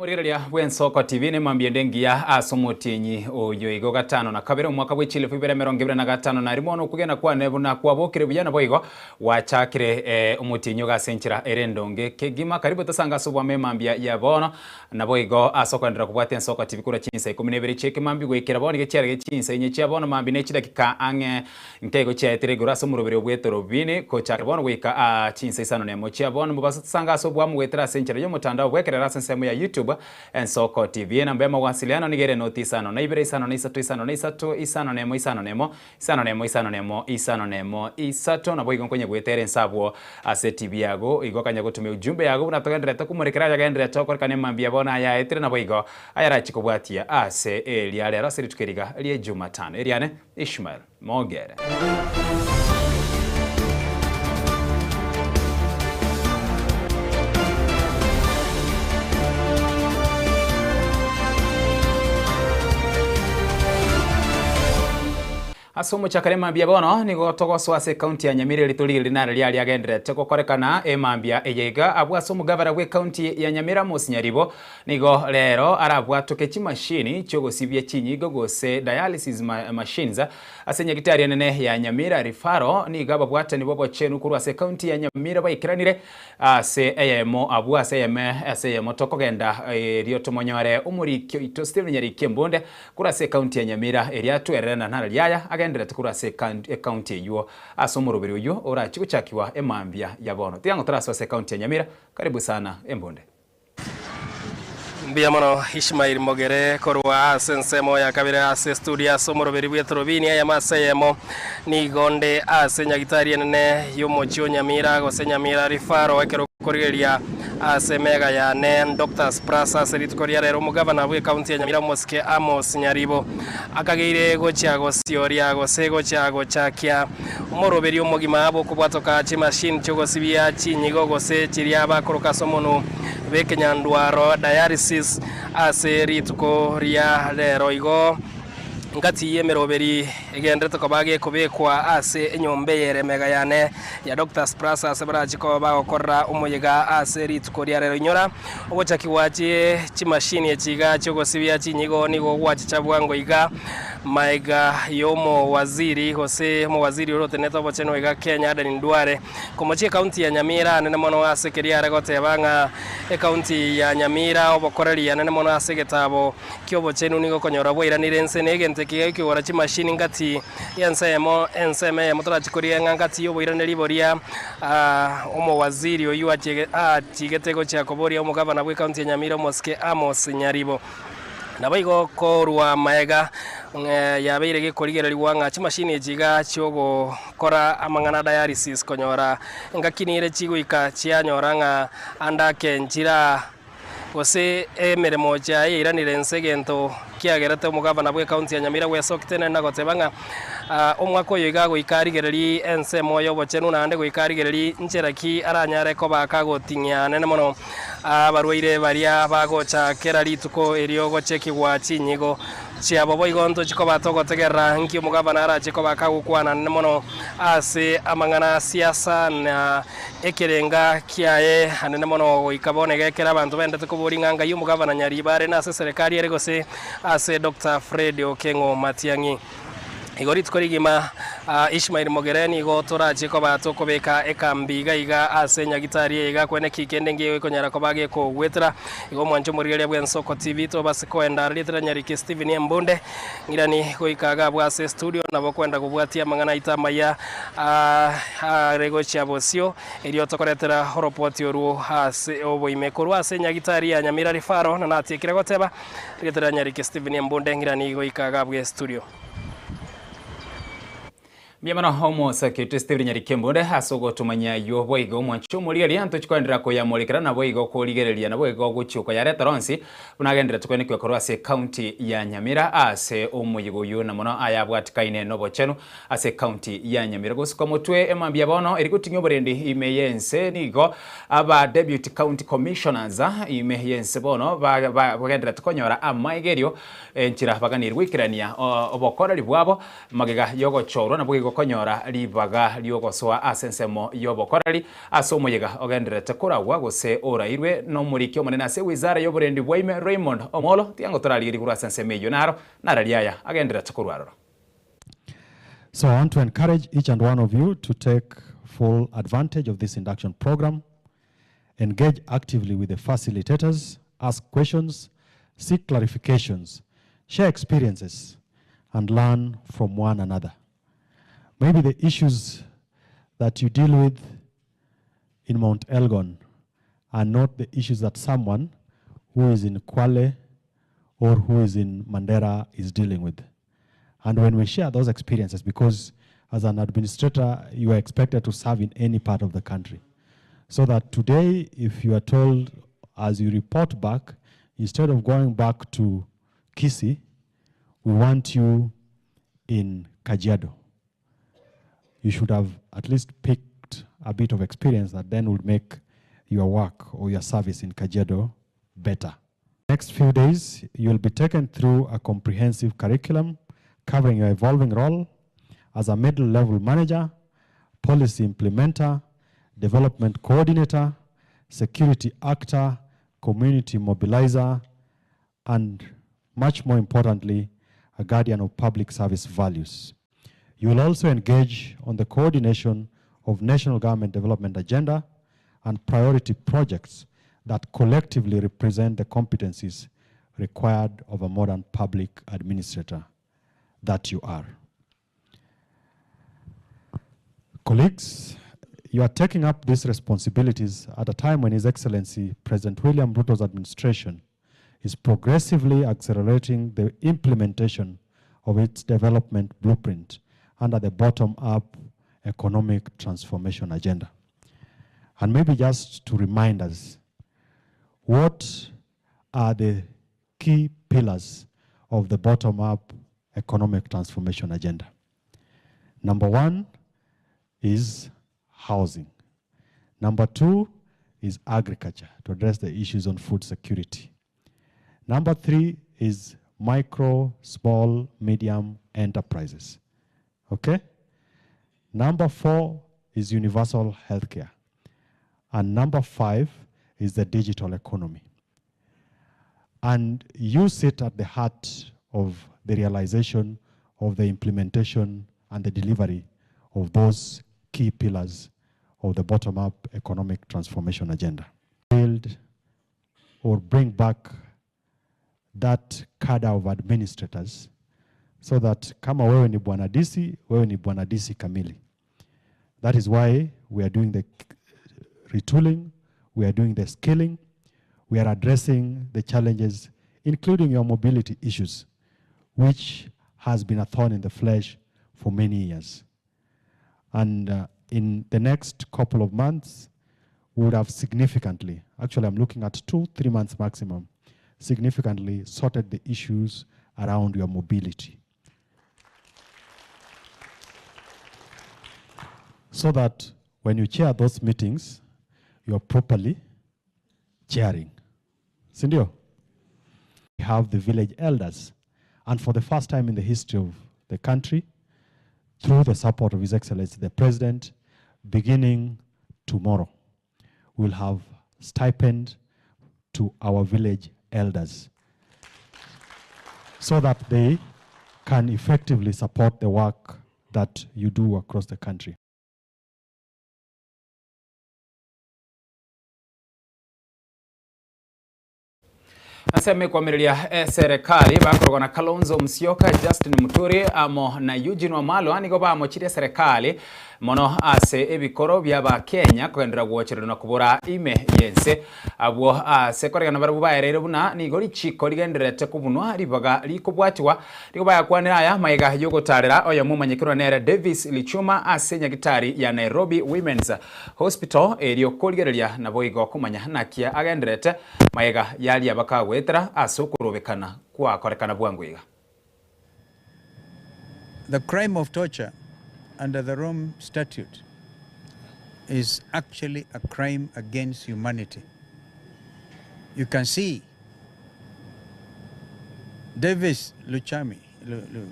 Omorigereria bw'Ensoko TV nemambia ende engiya ase omotienyi oyo igo gatano na kabere omwaka bwe chilifu ibere emerongo ebere na gatano na rimo nokwegena kwane buna kwabokire buya naboigo gwachakire omotienyi ogo ase enchera ere endonge kegima. Karibu tosange ase obwamo emambia ya bono naboigo ase okoenderera kobwatia Ensoko TV korwa chinsa ikomi na ibere chi'ekemambia goikera bono iga chiarenge chinsa inye chia bono mambia ne chidakika ang'e Nkeigo chiaetire igoro ase omoroberi obw'etorobini, gochakera bono goika aa chinsa isano nemo chia bono. Mobasa tosange ase obwamo goetera ase enchera y'omotandao bw'ekerero ase ensemo ya YouTube, Ensoko TV. Enamba y'amawasiliano nigo ere noti isano na ibere isano na isato isano na isato isano nemo isano nemo isano nemo isano nemo isano nemo isato. Naboigo nkonya goetera ense abwo ase TV yago. Igo kanya gotumia ujumbe yago buna togendererete komorekera ayagendererete gokorekana emambia bono ayaetire naboigo ayarachi kobwatia ase eria rero ase rituko eriga rie Jumatano. Eriane Ishmael Mogere. Ase omochakano emambia bono nigo togosoa ase ekaunti ya Nyamira erio torigererie nare riaria agendererete gokorekana emambia eye iga abwo ase omogabana bw'ekaunti ya Nyamira Amos Nyaribo Nigo rero arabwatoke chimashini chi'ogosibia chinyigo gose dialysis machines ase nyagitari enene ya Nyamira Referral. Nigo ababwatani b'obochenu korwa ase ekaunti ya Nyamira baikeranire ase eyemo abwo ase eyemo ase eyemo tokogenda erio tomonyore omoriki oito Stephen Nyariki Embunde korwa ase ekaunti ya Nyamira erio atwerere na nara riaya agenderete korwa ase ekaunti eywo ase omoroberi oywo orachie gochakigwa emambia ya bono. Tiga ng'o torasoe ase ekaunti ya Nyamira. Karibu sana Embunde. Mbuya mono Ishmael Mogere korwa ase ensemo ya kabere ase estudio ase omoroberi bw'etorobini eyemo ase eyemo. Nigo nde ase nyagitari enene y'omochie o Nyamira gose Nyamira Referral ekero okorigereria ase emega yane Doctors Plus ase rituko ria rero omogavana bw'ecounty ya Nyamira omosike Amos Nyaribo akageire gochia gosioria gose gochia gochakia Omoroberi omogima bw'okobwatoka chimashini chi'ogosibia chinyigo gose chiria bakoroka ase omonwa b'ekenyandwaro, dialysis, ase rituko ria rero. Igo ngati y'emeroberi egenderete koba gekobekwa ase enyomba eye ere emega yane ya Doctors Plus ase barache koba bagokorera omoyega ase rituko ria rero. Inyora ogochakigwa chie chimashini echi iga chi'ogosibia chinyigo nigo gwachicha bwango iga. Maega y'omowaziri gose omowaziri oria otenenete obochenu iga Kenya Aden Duale komochia ekaunti ya Nyamira anene mono ase keria are goteba ng'a ekaunti ya Nyamira obokoreri anene mono ase egetabo ki'obochenu nigo okonyora bwairanire ense na egento eke gekigora chimashini ngati y'ensemo ensemo eyemo torachi koria ng'a ngati y'oboiraneri boria omowaziri oyio achigete gochia koboria omogavana bw'ekaunti ya Nyamira omosike Amos Nyaribo. Naboigo korwa magega yabeire gekorigererigwa ng'a chimashini echi iga chi'ogokora amang'ana a dialysis konyora engaki nere chigoika chianyora ng'a ande ake nchira gose emeremo chiaye yairanire inse egento kiagerete omogavana bw'ecounty ya Nyamira gwesokete nere nagoteba ng'a omwaka oyo iga goika arigererie ensemo y'obochenu naende goika arigererie nchera ki aranyare koba kagoting'ia anene mono. Abarwaire baria bagocha kera rituko erio gochekigwa chinyigo chiabo boigo ntochi koba togotegerera nki omogavana arache koba kagokwana mono ase amang'ana a siasa na ekerenga kiaye anene mono goika bono iga ekero abanto baendete koboria ng'a ngai omogavana Nyaribo are nase eserekari ere gose ase Doctor Fred Okeng'o Matiang'i. Igo rituko rigima Ishmael Mogere nigo torache koba tokobeka ekambi iga iga ase nyagitari eye iga kwene ki kende ngiyo gekonyara koba gekogwetera. Igo omwanche omorigereria bw'Ensoko TV tobase koenda are rietera Nyariki Stephen Embunde ng'irani goika iga abwo ase estudio nabo kwenda kobwatia amang'ana aito amaya are gochia bosio erio tokoretera oropoti orwo ase oboime korwa ase nyagitari ya Nyamira Referral na natiekire goteba Rietera Nyariki Stephen Embunde ng'irani goika iga abwo estudio. Mbuya mono omosake oito Stephen Nyariki Embunde ase ogotomanyia ayio boigo omwanchi omorigereria ntochi koenderera koyamorekera naboigo korigereria naboigo gochia okoyaretera onsi buna agenderete koenekigwa korwa ase ecounty ya Nyamira ase omoyega oyio na mono ayabwatikaine nobochenu ase ecounty ya Nyamira gosuka motwe emambia bono eri goting'ia oborendi ime y'ense nigo aba deputy county commissioners ime y'ense bono bagenderete konyora amaigerio enchera baganire goikerania obokoreri bwabo magega yogochorwa nabo igo. boigo konyora ribaga riogosoa ase ensemo y'obokoreri ase omoyega ogendererete koragwa gose orairwe nomoriki omonene ase ewizara y'oborendi bwaime Raymond Omolo tiga ngo torarigerie korwa ase ensemo eyio naro narari aya agendererete korwa aroro. So I want to encourage each and one of you to take full advantage of this induction program. Engage actively with the facilitators, ask questions, seek clarifications, share experiences, and learn from one another. Maybe the issues that you deal with in Mount Elgon are not the issues that someone who is in Kwale or who is in Mandera is dealing with. And when we share those experiences, because as an administrator, you are expected to serve in any part of the country. So that today, if you are told as you report back, instead of going back to Kisii, we want you in Kajiado. You should have at least picked a bit of experience that then would make your work or your service in Kajiado better. Next few days, you'll be taken through a comprehensive curriculum covering your evolving role as a middle level manager, policy implementer, development coordinator, security actor, community mobilizer, and much more importantly, a guardian of public service values. You will also engage on the coordination of national government development agenda and priority projects that collectively represent the competencies required of a modern public administrator that you are. Colleagues, you are taking up these responsibilities at a time when His Excellency President William Ruto's administration is progressively accelerating the implementation of its development blueprint under the bottom-up economic transformation agenda. And maybe just to remind us, what are the key pillars of the bottom-up economic transformation agenda? Number one is housing. Number two is agriculture, to address the issues on food security. Number three is micro, small, medium enterprises. Okay? Number four is universal healthcare. And number five is the digital economy. And you sit at the heart of the realization of the implementation and the delivery of those key pillars of the bottom-up economic transformation agenda. Build or bring back that cadre of administrators so that kama wewe ni bwana DC, wewe ni bwana DC kamili. That is why we are doing the retooling, we are doing the skilling, we are addressing the challenges, including your mobility issues, which has been a thorn in the flesh for many years. And in the next couple of months, we would have significantly, actually I'm looking at 2-3 months maximum, significantly sorted the issues around your mobility. So that when you chair those meetings, you are properly chairing. Sindio? We have the village elders. And for the first time in the history of the country, through the support of His Excellency the President, beginning tomorrow, we'll have stipend to our village elders so that they can effectively support the work that you do across the country. Ase emekwamireria eserekari bakorogwa na Kalonzo Musyoka, Justin Muturi amo na Eugene Wamalwa nigo bamochirie eserekari mono ase ebikoro bia abakenya kogenderera gwochererwa na kobora ime yense. Abwo ase koregana barabwo baereire buna nigo richiko rigendererete kobunwa ribaga rikobwatiwa nigo bayakwanire aya maiga yogotarera oyomo omonyekerwa nere Davis Lichuma ase nyagitari ya Nairobi Women's Hospital erio korigereria naboigo komanya naki agendererete maiga yaria bakagwetera ase okorobekana kwakorekana bwango iga. The crime of torture under the Rome Statute is actually a crime against humanity. You can see Davis Luchami, Lu, Lu,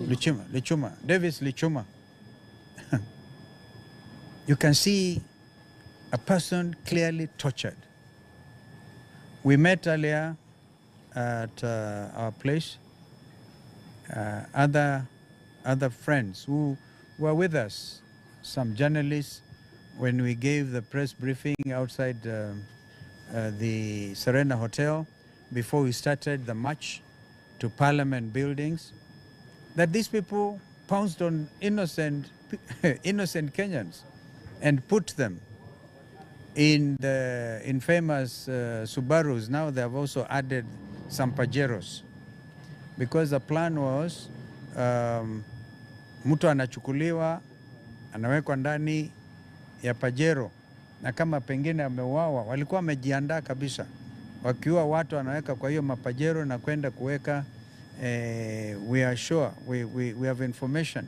Luchuma, Luchuma, Davis Lichuma You can see a person clearly tortured. We met earlier at our place, other, other friends who were with us, some journalists, when we gave the press briefing outside the Serena Hotel before we started the march to Parliament buildings, that these people pounced on innocent, innocent Kenyans and put them in the infamous Subarus. Now they have also added some Pajeros because the plan was mtu anachukuliwa anawekwa ndani ya Pajero na kama pengine ameuawa, walikuwa wamejiandaa kabisa, wakiua watu wanaweka kwa hiyo mapajero na kwenda kuweka we are sure we have information,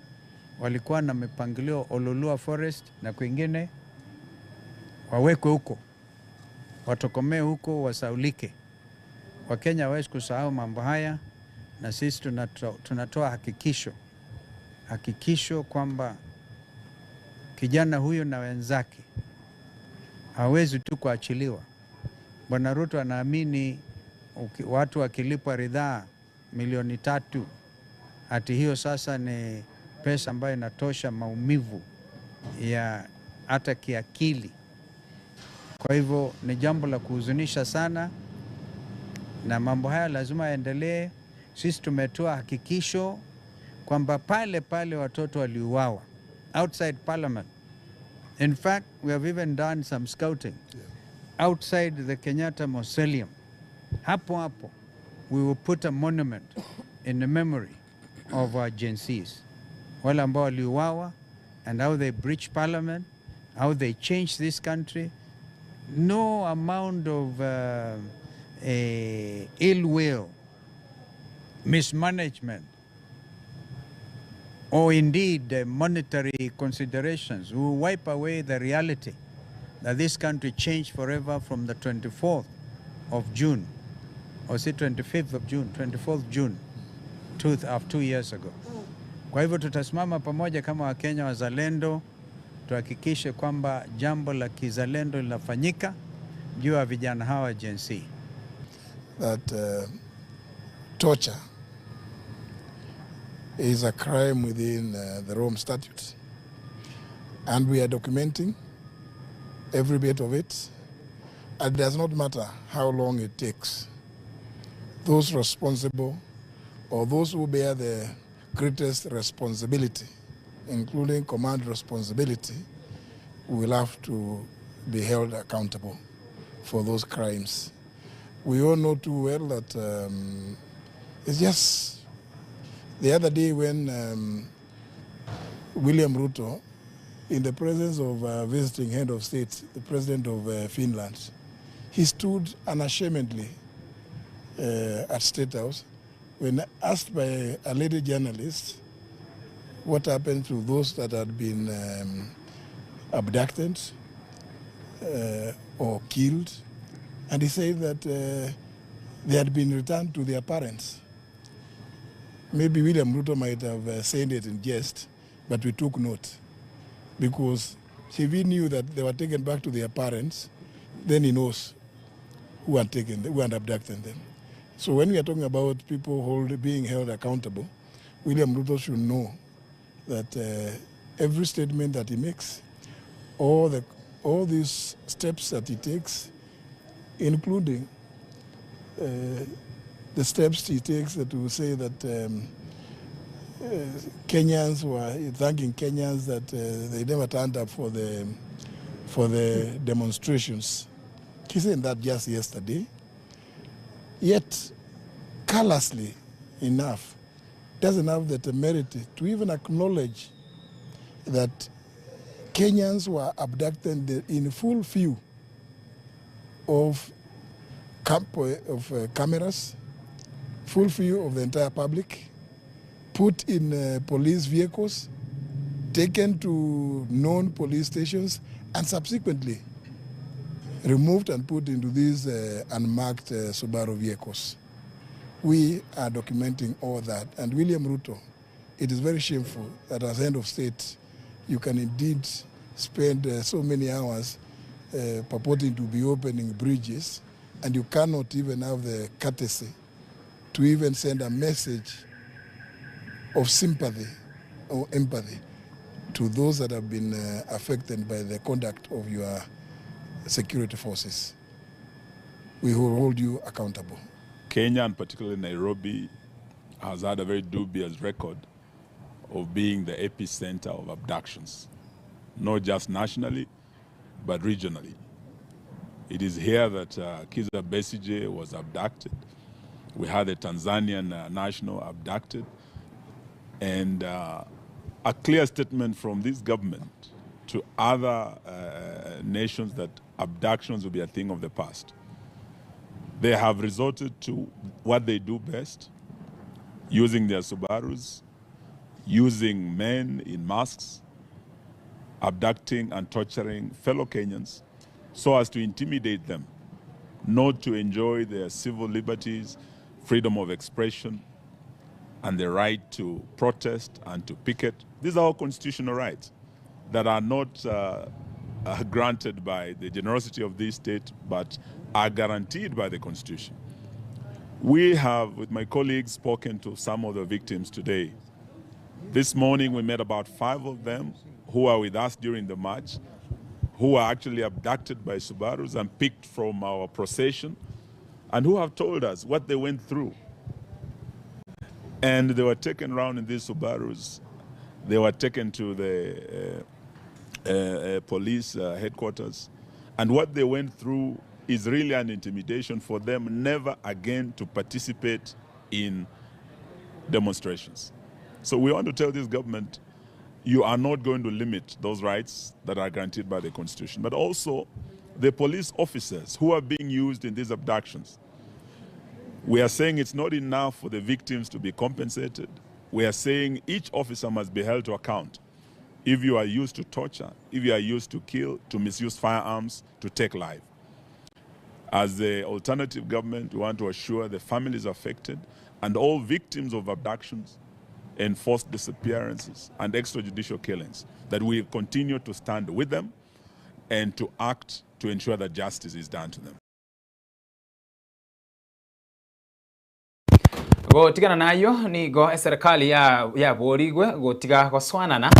walikuwa na mipangilio Ololua Forest na kwingine, wawekwe huko, watokomee huko, wasaulike. Wakenya hawezi kusahau mambo haya, na sisi tunatoa hakikisho hakikisho kwamba kijana huyu na wenzake hawezi tu kuachiliwa. Bwana Ruto anaamini watu wakilipwa ridhaa milioni 3 ati hiyo sasa ni pesa ambayo inatosha maumivu ya hata kiakili. Kwa hivyo ni jambo la kuhuzunisha sana, na mambo haya lazima yaendelee. Sisi tumetoa hakikisho kwamba pale pale watoto waliuawa outside parliament. In fact, we have even done some scouting outside the Kenyatta Mausoleum. Hapo hapo, we will put a monument in the memory of our Gen Zs. Wale ambao waliuawa and how they breached parliament, how they changed this country. No amount of ill will, mismanagement, or indeed monetary considerations will wipe away the reality that this country changed forever from the 24th of June, or say 25th of June, 24th June of 2 years ago. Kwa hivyo tutasimama pamoja kama Wakenya wazalendo, tuhakikishe kwamba jambo la kizalendo linafanyika juu ya vijana hawa Gen Z. That torture is a crime within the Rome Statute. And we are documenting every bit of it. And it does not matter how long it takes. Those responsible or those who bear the greatest responsibility, including command responsibility, will have to be held accountable for those crimes. We all know too well that it's just the other day when William Ruto, in the presence of a visiting head of state, the president of Finland, he stood unashamedly at State House when asked by a lady journalist what happened to those that had been abducted or killed, and he said that they had been returned to their parents. Maybe William Ruto might have said it in jest, but we took note because if he knew that they were taken back to their parents, then he knows who had taken them, who had abducted them. So when we are talking about people being held accountable, William Ruto should know that every statement that he makes, all these steps that he takes, including the steps he takes that will say that Kenyans were thanking Kenyans that they never turned up for the demonstrations. He said that just yesterday. Yet, callously enough, doesn't have the temerity to even acknowledge that Kenyans were abducted in full view of cameras, full view of the entire public, put in police vehicles, taken to known police stations, and subsequently removed and put into these unmarked Subaru vehicles. We are documenting all that. And William Ruto, it is very shameful that as head of state you can indeed spend uh, so many hours uh, purporting to be opening bridges and you cannot even have the courtesy to even send a message of sympathy or empathy to those that have been uh, affected by the conduct of your security forces. We will hold you accountable. Kenya, and particularly Nairobi, has had a very dubious record of being the epicenter of abductions, not just nationally, but regionally. It is here that Kizza Besigye was abducted. We had a Tanzanian national abducted. And a clear statement from this government to other nations that abductions will be a thing of the past. They have resorted to what they do best, using their Subarus, using men in masks, abducting and torturing fellow Kenyans so as to intimidate them, not to enjoy their civil liberties, freedom of expression, and the right to protest and to picket. These are all constitutional rights that are not granted by the generosity of this state, but are guaranteed by the Constitution. We have, with my colleagues, spoken to some of the victims today. This morning, we met about 5 of them who are with us during the march, who were actually abducted by Subarus and picked from our procession, and who have told us what they went through. And they were taken round in these Subarus. They were taken to the police headquarters. And what they went through is really an intimidation for them never again to participate in demonstrations. So we want to tell this government, you are not going to limit those rights that are guaranteed by the Constitution, but also the police officers who are being used in these abductions. We are saying it's not enough for the victims to be compensated. We are saying each officer must be held to account. If you are used to torture, if you are used to kill, to misuse firearms, to take life. As the alternative government, we want to assure the families affected and all victims of abductions, enforced disappearances, and extrajudicial killings that we continue to stand with them and to act to ensure that justice is done to them. Gotigana nayo nigo eserikali ya yaborigwe gotiga goswanana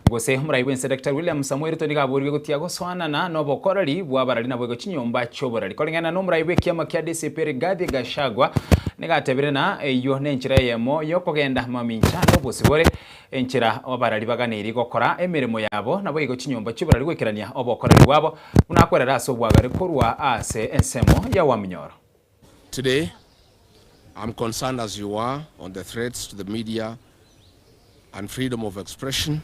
gose omorai bwense Dr. William Samoei Ruto nigo aborigwe gotiga goswanana nobokoreri bwa barari nabo chinyomba chioborari koreng'ana na omorai bwa ekiama kia DCP Rigathi Gachagua nigatebire na eyo nenchera eyemo yokogenda mamincha nobosibore enchera abarari baganeri gokora emirimo yabo nabo igo chinyomba chiborari gwekerania obokoreri bwabo bunakwerera ase obwagare korwa ase ensemo ya Waminyoro. Today, I'm concerned as you are on the threats to the media and freedom of expression,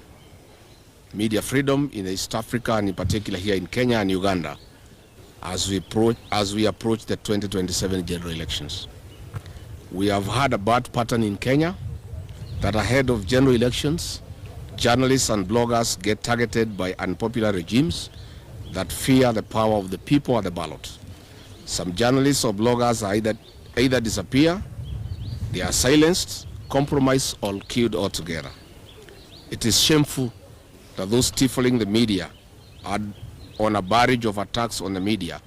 media freedom in East Africa and in particular here in Kenya and Uganda as we, as we approach the 2027 general elections. We have had a bad pattern in Kenya that ahead of general elections, journalists and bloggers get targeted by unpopular regimes that fear the power of the people at the ballot. Some journalists or bloggers are either disappear, they are silenced, compromised, or killed altogether. It is shameful that those stifling the media are on a barrage of attacks on the media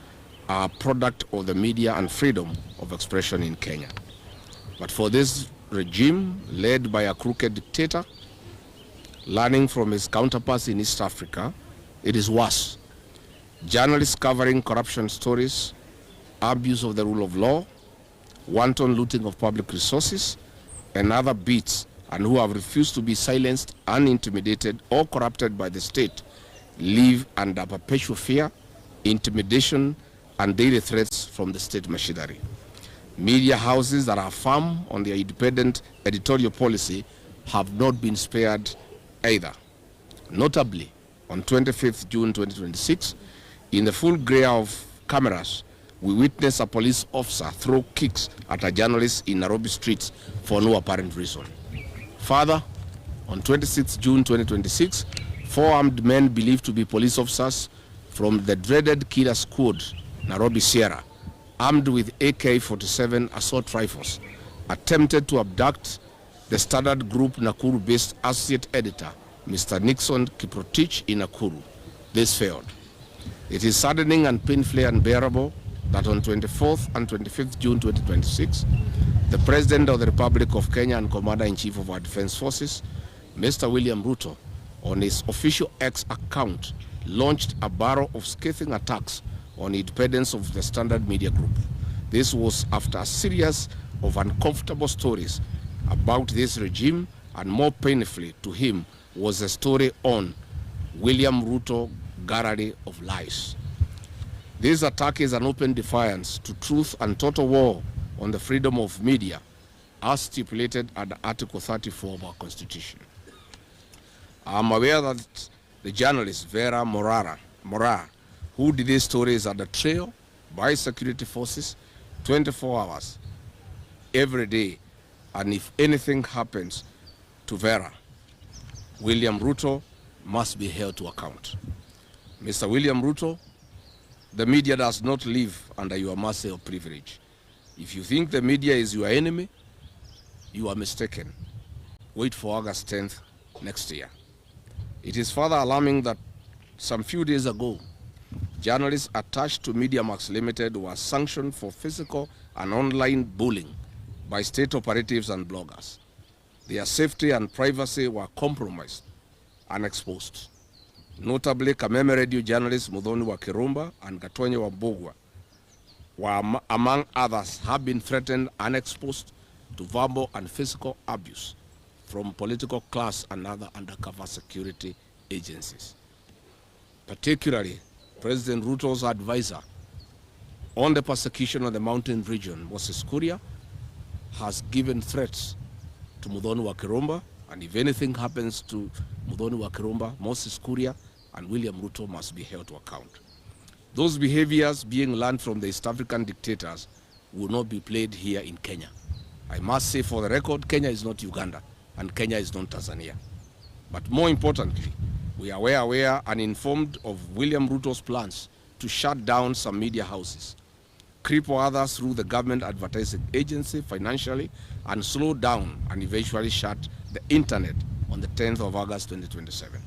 are a product of the media and freedom of expression in Kenya. But for this regime, led by a crooked dictator, learning from his counterparts in East Africa, it is worse. Journalists covering corruption stories, abuse of the rule of law, wanton looting of public resources, and other beats, and who have refused to be silenced, unintimidated, or corrupted by the state, live under perpetual fear, intimidation, and daily threats from the state machinery. Media houses that are firm on their independent editorial policy have not been spared either. Notably, on 25th June 2026, in the full glare of cameras, we witnessed a police officer throw kicks at a journalist in Nairobi streets for no apparent reason. Further, on 26 June 2026, 4 armed men believed to be police officers from the dreaded killer squad, Nairobi Sierra, armed with AK-47 assault rifles, attempted to abduct the Standard Group Nakuru-based associate editor, Mr. Nixon Kiprotich in Nakuru. This failed. It is saddening and painfully unbearable that on 24th and 25th June 2026, the President of the Republic of Kenya and Commander-in-Chief of our Defense Forces, Mr. William Ruto, on his official X account, launched a barrel of scathing attacks on independence of the Standard Media Group. This was after a series of uncomfortable stories about this regime, and more painfully to him was a story on William Ruto Gallery of Lies. This attack is an open defiance to truth and total war on the freedom of media as stipulated at Article 34 of our Constitution. I am aware that the journalist Vera Morara, Mora, who did this story is at the trail by security forces 24 hours every day. And if anything happens to Vera, William Ruto must be held to account. Mr. William Ruto, the media does not live under your mercy or privilege. If you think the media is your enemy, you are mistaken. Wait for August 10th next year. It is further alarming that some few days ago, journalists attached to MediaMax Limited were sanctioned for physical and online bullying by state operatives and bloggers. Their safety and privacy were compromised and exposed. Notably, Kameme Radio journalists Muthoni wa Kirumba and Gatonye wa Mbugua were, among others, have been threatened and exposed to verbal and physical abuse from political class and other undercover security agencies. Particularly, President Ruto's advisor on the persecution of the mountain region, Moses Kuria, has given threats to Muthoni wa Kirumba, and if anything happens to Muthoni wa Kirumba, Moses Kuria and William Ruto must be held to account. Those behaviors being learned from the East African dictators will not be played here in Kenya. I must say for the record, Kenya is not Uganda and Kenya is not Tanzania. But more importantly, we are well aware and informed of William Ruto's plans to shut down some media houses, cripple others through the government advertising agency financially, and slow down and eventually shut the internet on the 10th of August 2027.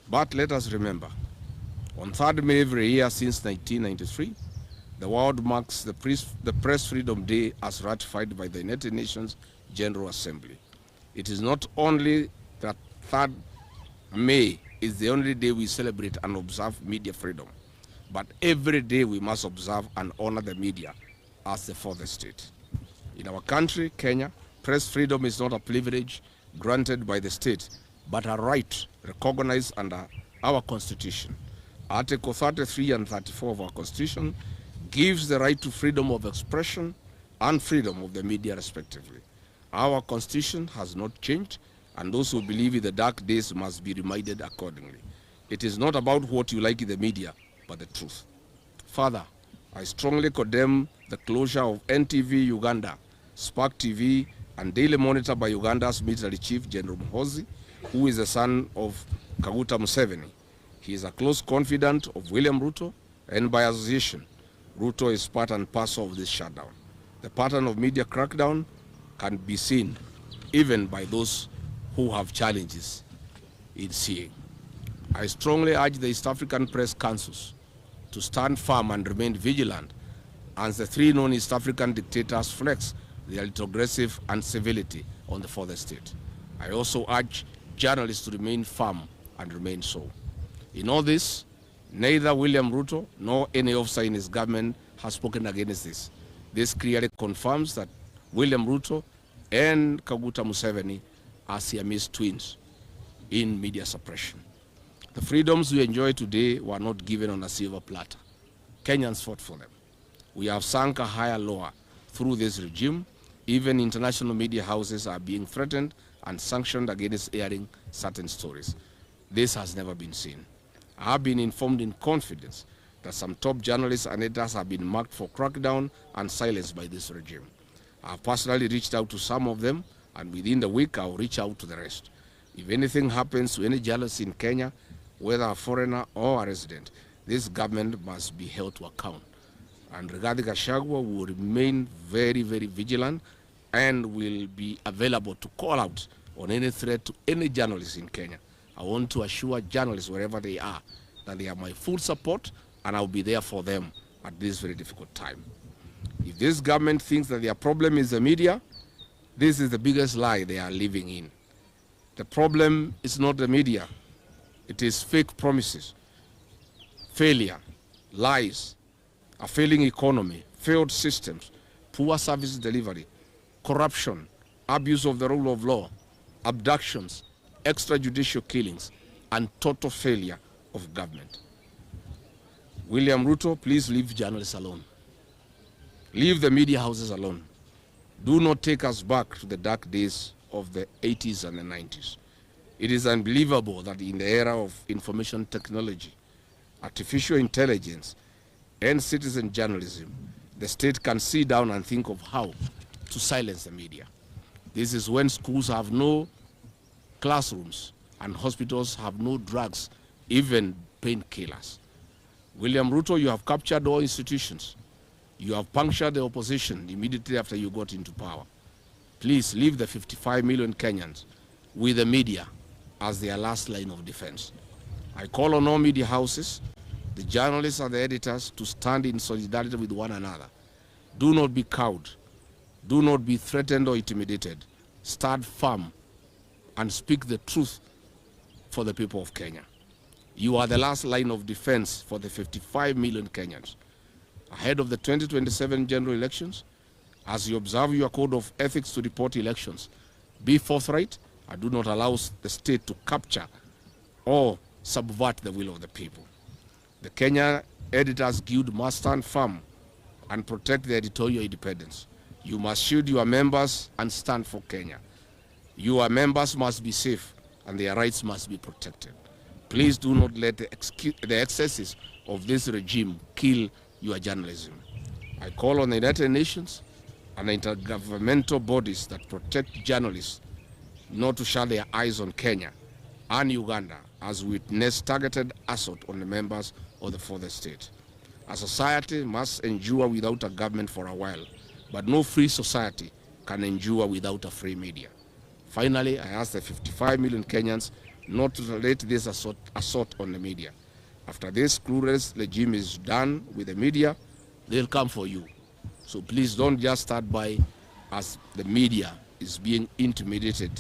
But let us remember, on 3rd May every year since 1993, the world marks the Press, the Press Freedom Day as ratified by the United Nations General Assembly. It is not only that 3rd May is the only day we celebrate and observe media freedom, but every day we must observe and honor the media as the fourth estate. In our country, Kenya, press freedom is not a privilege granted by the state, but a right recognized under our constitution. Article 33 and 34 of our constitution gives the right to freedom of expression and freedom of the media respectively. Our constitution has not changed, and those who believe in the dark days must be reminded accordingly. It is not about what you like in the media, but the truth. Further, I strongly condemn the closure of NTV Uganda, Spark TV, and Daily Monitor by Uganda's military chief, General Muhoozi, who is the son of Kaguta Museveni. He is a close confidant of William Ruto, and by association, Ruto is part and parcel of this shutdown. The pattern of media crackdown can be seen even by those who have challenges in seeing. I strongly urge the East African Press Councils to stand firm and remain vigilant as the three known East African dictators flex their retrogressive uncivility on the fourth estate. I also urge journalists to remain firm and remain so. In all this, neither William Ruto nor any officer in his government has spoken against this. This clearly confirms that William Ruto and Kaguta Museveni are Siamese twins in media suppression. The freedoms we enjoy today were not given on a silver platter. Kenyans fought for them. We have sunk a higher lower through this regime. Even international media houses are being threatened and sanctioned against airing certain stories. This has never been seen. I have been informed in confidence that some top journalists and editors have been marked for crackdown and silence by this regime. I have personally reached out to some of them, and within the week I will reach out to the rest. If anything happens to any journalist in Kenya, whether a foreigner or a resident, this government must be held to account. And Rigathi Gachagua will remain very, very vigilant and will be available to call out on any threat to any journalist in Kenya. I want to assure journalists wherever they are that they have my full support and I will be there for them at this very difficult time. If this government thinks that their problem is the media, this is the biggest lie they are living in. The problem is not the media. It is fake promises, failure, lies, a failing economy, failed systems, poor service delivery, corruption, abuse of the rule of law, abductions, extrajudicial killings, and total failure of government. William Ruto, please leave journalists alone. Leave the media houses alone. Do not take us back to the dark days of the 80s and the 90s. It is unbelievable that in the era of information technology, artificial intelligence, and citizen journalism, the state can sit down and think of how to silence the media. This is when schools have no classrooms and hospitals have no drugs, even painkillers. William Ruto, you have captured all institutions. You have punctured the opposition immediately after you got into power. Please leave the 55 million Kenyans with the media as their last line of defense. I call on all media houses, the journalists and the editors to stand in solidarity with one another. Do not be cowed. Do not be threatened or intimidated. Stand firm and speak the truth for the people of Kenya. You are the last line of defense for the 55 million Kenyans. Ahead of the 2027 general elections, as you observe your code of ethics to report elections, be forthright and do not allow the state to capture or subvert the will of the people. The Kenya Editors Guild must stand firm and protect their editorial independence. You must shield your members and stand for Kenya. Your members must be safe and their rights must be protected. Please do not let the, the excesses of this regime kill your journalism. I call on the United Nations and intergovernmental bodies that protect journalists not to shut their eyes on Kenya and Uganda as we witness targeted assault on the members of the fourth estate. A society must endure without a government for a while, but no free society can endure without a free media. Finally, I ask the 55 million Kenyans not to tolerate this assault, assault on the media. After this clueless regime is done with the media, they'll come for you. So please don't just stand by as the media is being intimidated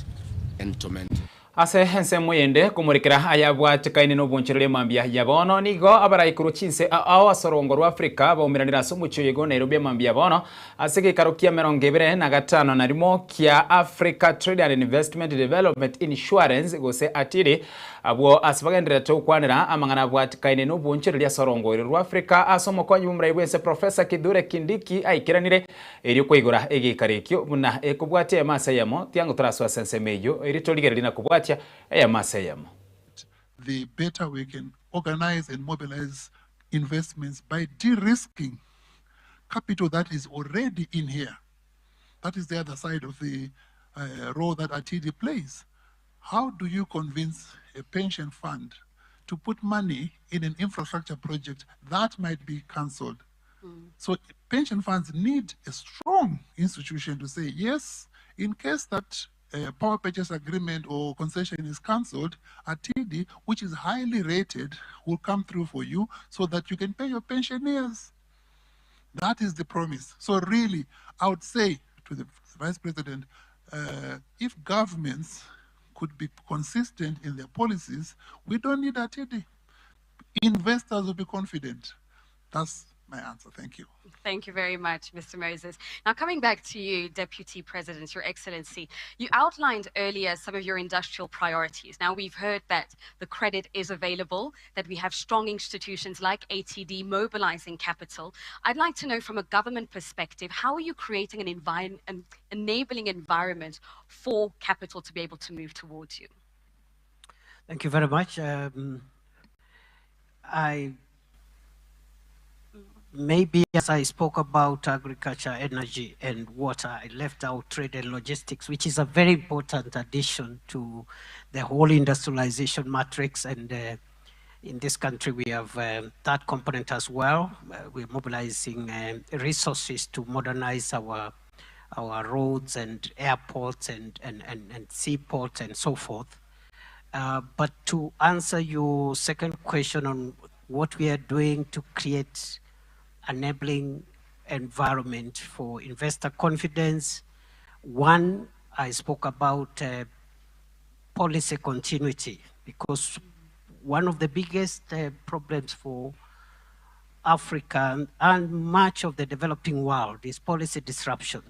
and tormented. Ase ensemo yende komorekera ayabwatekaine n'oboncherere mambia ya bono nigo abaraikuru chinse ao ase orongo rwa Africa baumeranire ase omochie oyo Nairobi mambia bono ase gekaro kia emerongo ebere na gatano na rimo kia Africa Trade and Investment Development Insurance gose ATIDI abwo ase bagendererete gokwanera amang'ana abwatekaine n'obonchereri ase orongo oro rwa Africa ase omokonyi bw'omorai bwense Professor Kithure Kindiki aikeranire erio koigora egekaro ekio buna ekobwatia eyemo ase eyemo tiango torasoa ase ensemo eyio erio torigereria na kobwatia eyemo ase eyemo. The better we can organize and mobilize investments by de-risking capital that is already in here. That is the other side of the role that ATIDI plays. How do you convince a pension fund to put money in an infrastructure project that might be cancelled? So pension funds need a strong institution to say, yes, in case that power purchase agreement or concession is cancelled, ATIDI, which is highly rated, will come through for you so that you can pay your pensioners. That is the promise. So really, I would say to the Vice President, if governments could be consistent in their policies, we don't need ATIDI. Investors will be confident. That's my answer. Thank you. Thank you very much, Mr. Moses. Now, coming back to you, Deputy President, Your Excellency, you outlined earlier some of your industrial priorities. Now, we've heard that the credit is available, that we have strong institutions like ATD mobilizing capital. I'd like to know from a government perspective, how are you creating an, an enabling environment for capital to be able to move towards you? Thank you very much. I maybe as I spoke about agriculture, energy, and water, I left out trade and logistics, which is a very important addition to the whole industrialization matrix. And in this country, we have that component as well. We're mobilizing resources to modernize our roads and airports and seaports and so forth. But to answer your second question on what we are doing to create enabling environment for investor confidence, one, I spoke about policy continuity, because one of the biggest problems for Africa and much of the developing world is policy disruption,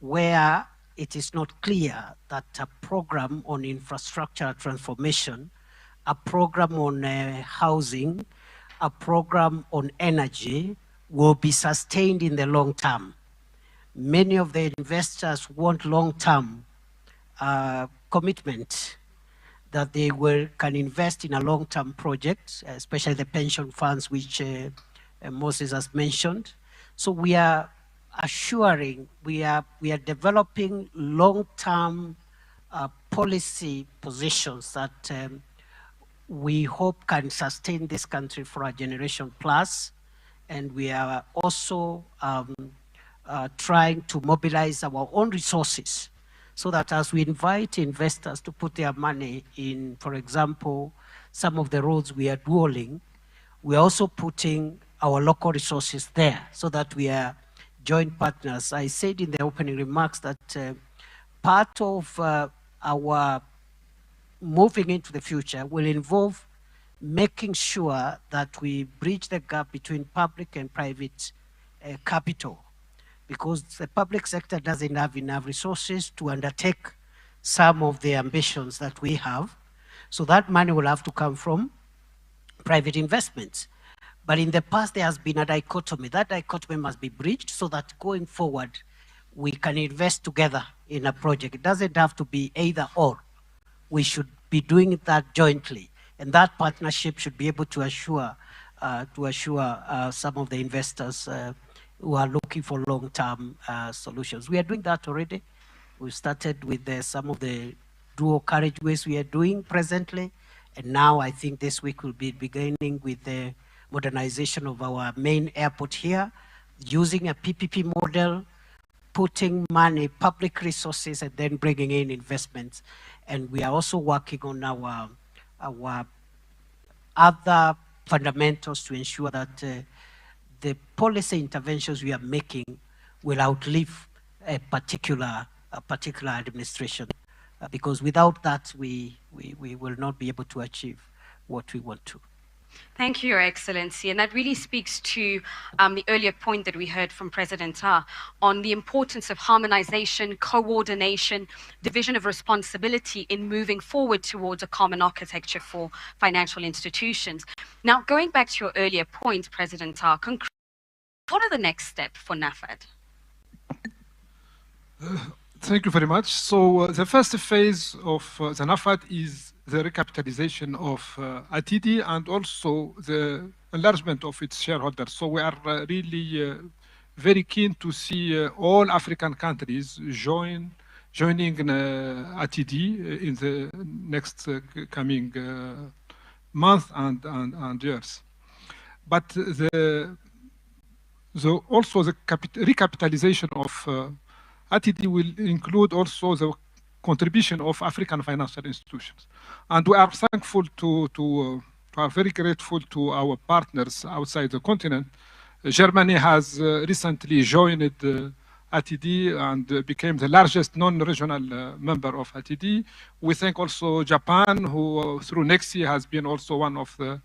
where it is not clear that a program on infrastructure transformation, a program on housing, a program on energy will be sustained in the long term. Many of the investors want long-term commitment that they can invest in a long-term project, especially the pension funds, which Moses has mentioned. So we are assuring, we are developing long-term policy positions that we hope can sustain this country for a generation plus. And we are also trying to mobilize our own resources so that as we invite investors to put their money in, for example, some of the roads we are dualling, we are also putting our local resources there so that we are joint partners. I said in the opening remarks that part of our moving into the future will involve making sure that we bridge the gap between public and private capital, because the public sector doesn't have enough resources to undertake some of the ambitions that we have. So that money will have to come from private investments. But in the past, there has been a dichotomy. That dichotomy must be bridged so that going forward, we can invest together in a project. It doesn't have to be either or. We should be doing that jointly. And that partnership should be able to assure some of the investors who are looking for long-term solutions. We are doing that already. We started with some of the dual carriageways we are doing presently. And now I think this week we'll be beginning with the modernization of our main airport here, using a PPP model, putting money, public resources, and then bringing in investments. And we are also working on our other fundamentals to ensure that the policy interventions we are making will outlive a particular administration, because without that, we will not be able to achieve what we want to. Thank you, Your Excellency. And that really speaks to the earlier point that we heard from President Tah on the importance of harmonization, coordination, division of responsibility in moving forward towards a common architecture for financial institutions. Now, going back to your earlier point, President Tah, what are the next steps for NAFAD? Thank you very much. So the first phase of the NAFAD is the recapitalization of ATD and also the enlargement of its shareholders. So we are really very keen to see all African countries joining ATD in the next coming month and years. But also the recapitalization of ATD will include also the contribution of African financial institutions. And we are thankful to are very grateful to our partners outside the continent. Germany has recently joined ATD and became the largest non-regional member of ATD. We thank also Japan, who through NEXI has been also one of the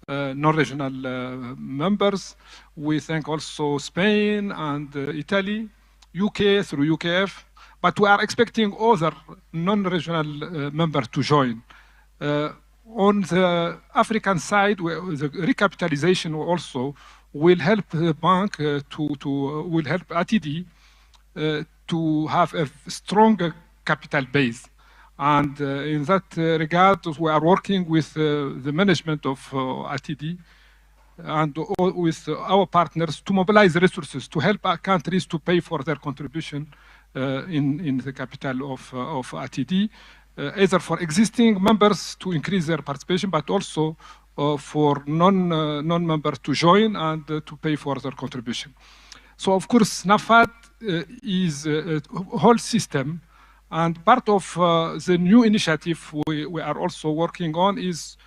non-regional members. We thank also Spain and Italy, UK through UKF. But we are expecting other non-regional members to join. On the African side, the recapitalization also will help the bank will help ATD to have a stronger capital base. And in that regard, we are working with the management of ATD and with our partners to mobilize resources to help our countries to pay for their contribution in the capital of ATD, either for existing members to increase their participation, but also for non-members to join and to pay for their contribution. So, of course, NAFAD is a whole system, And part of the new initiative we are also working on is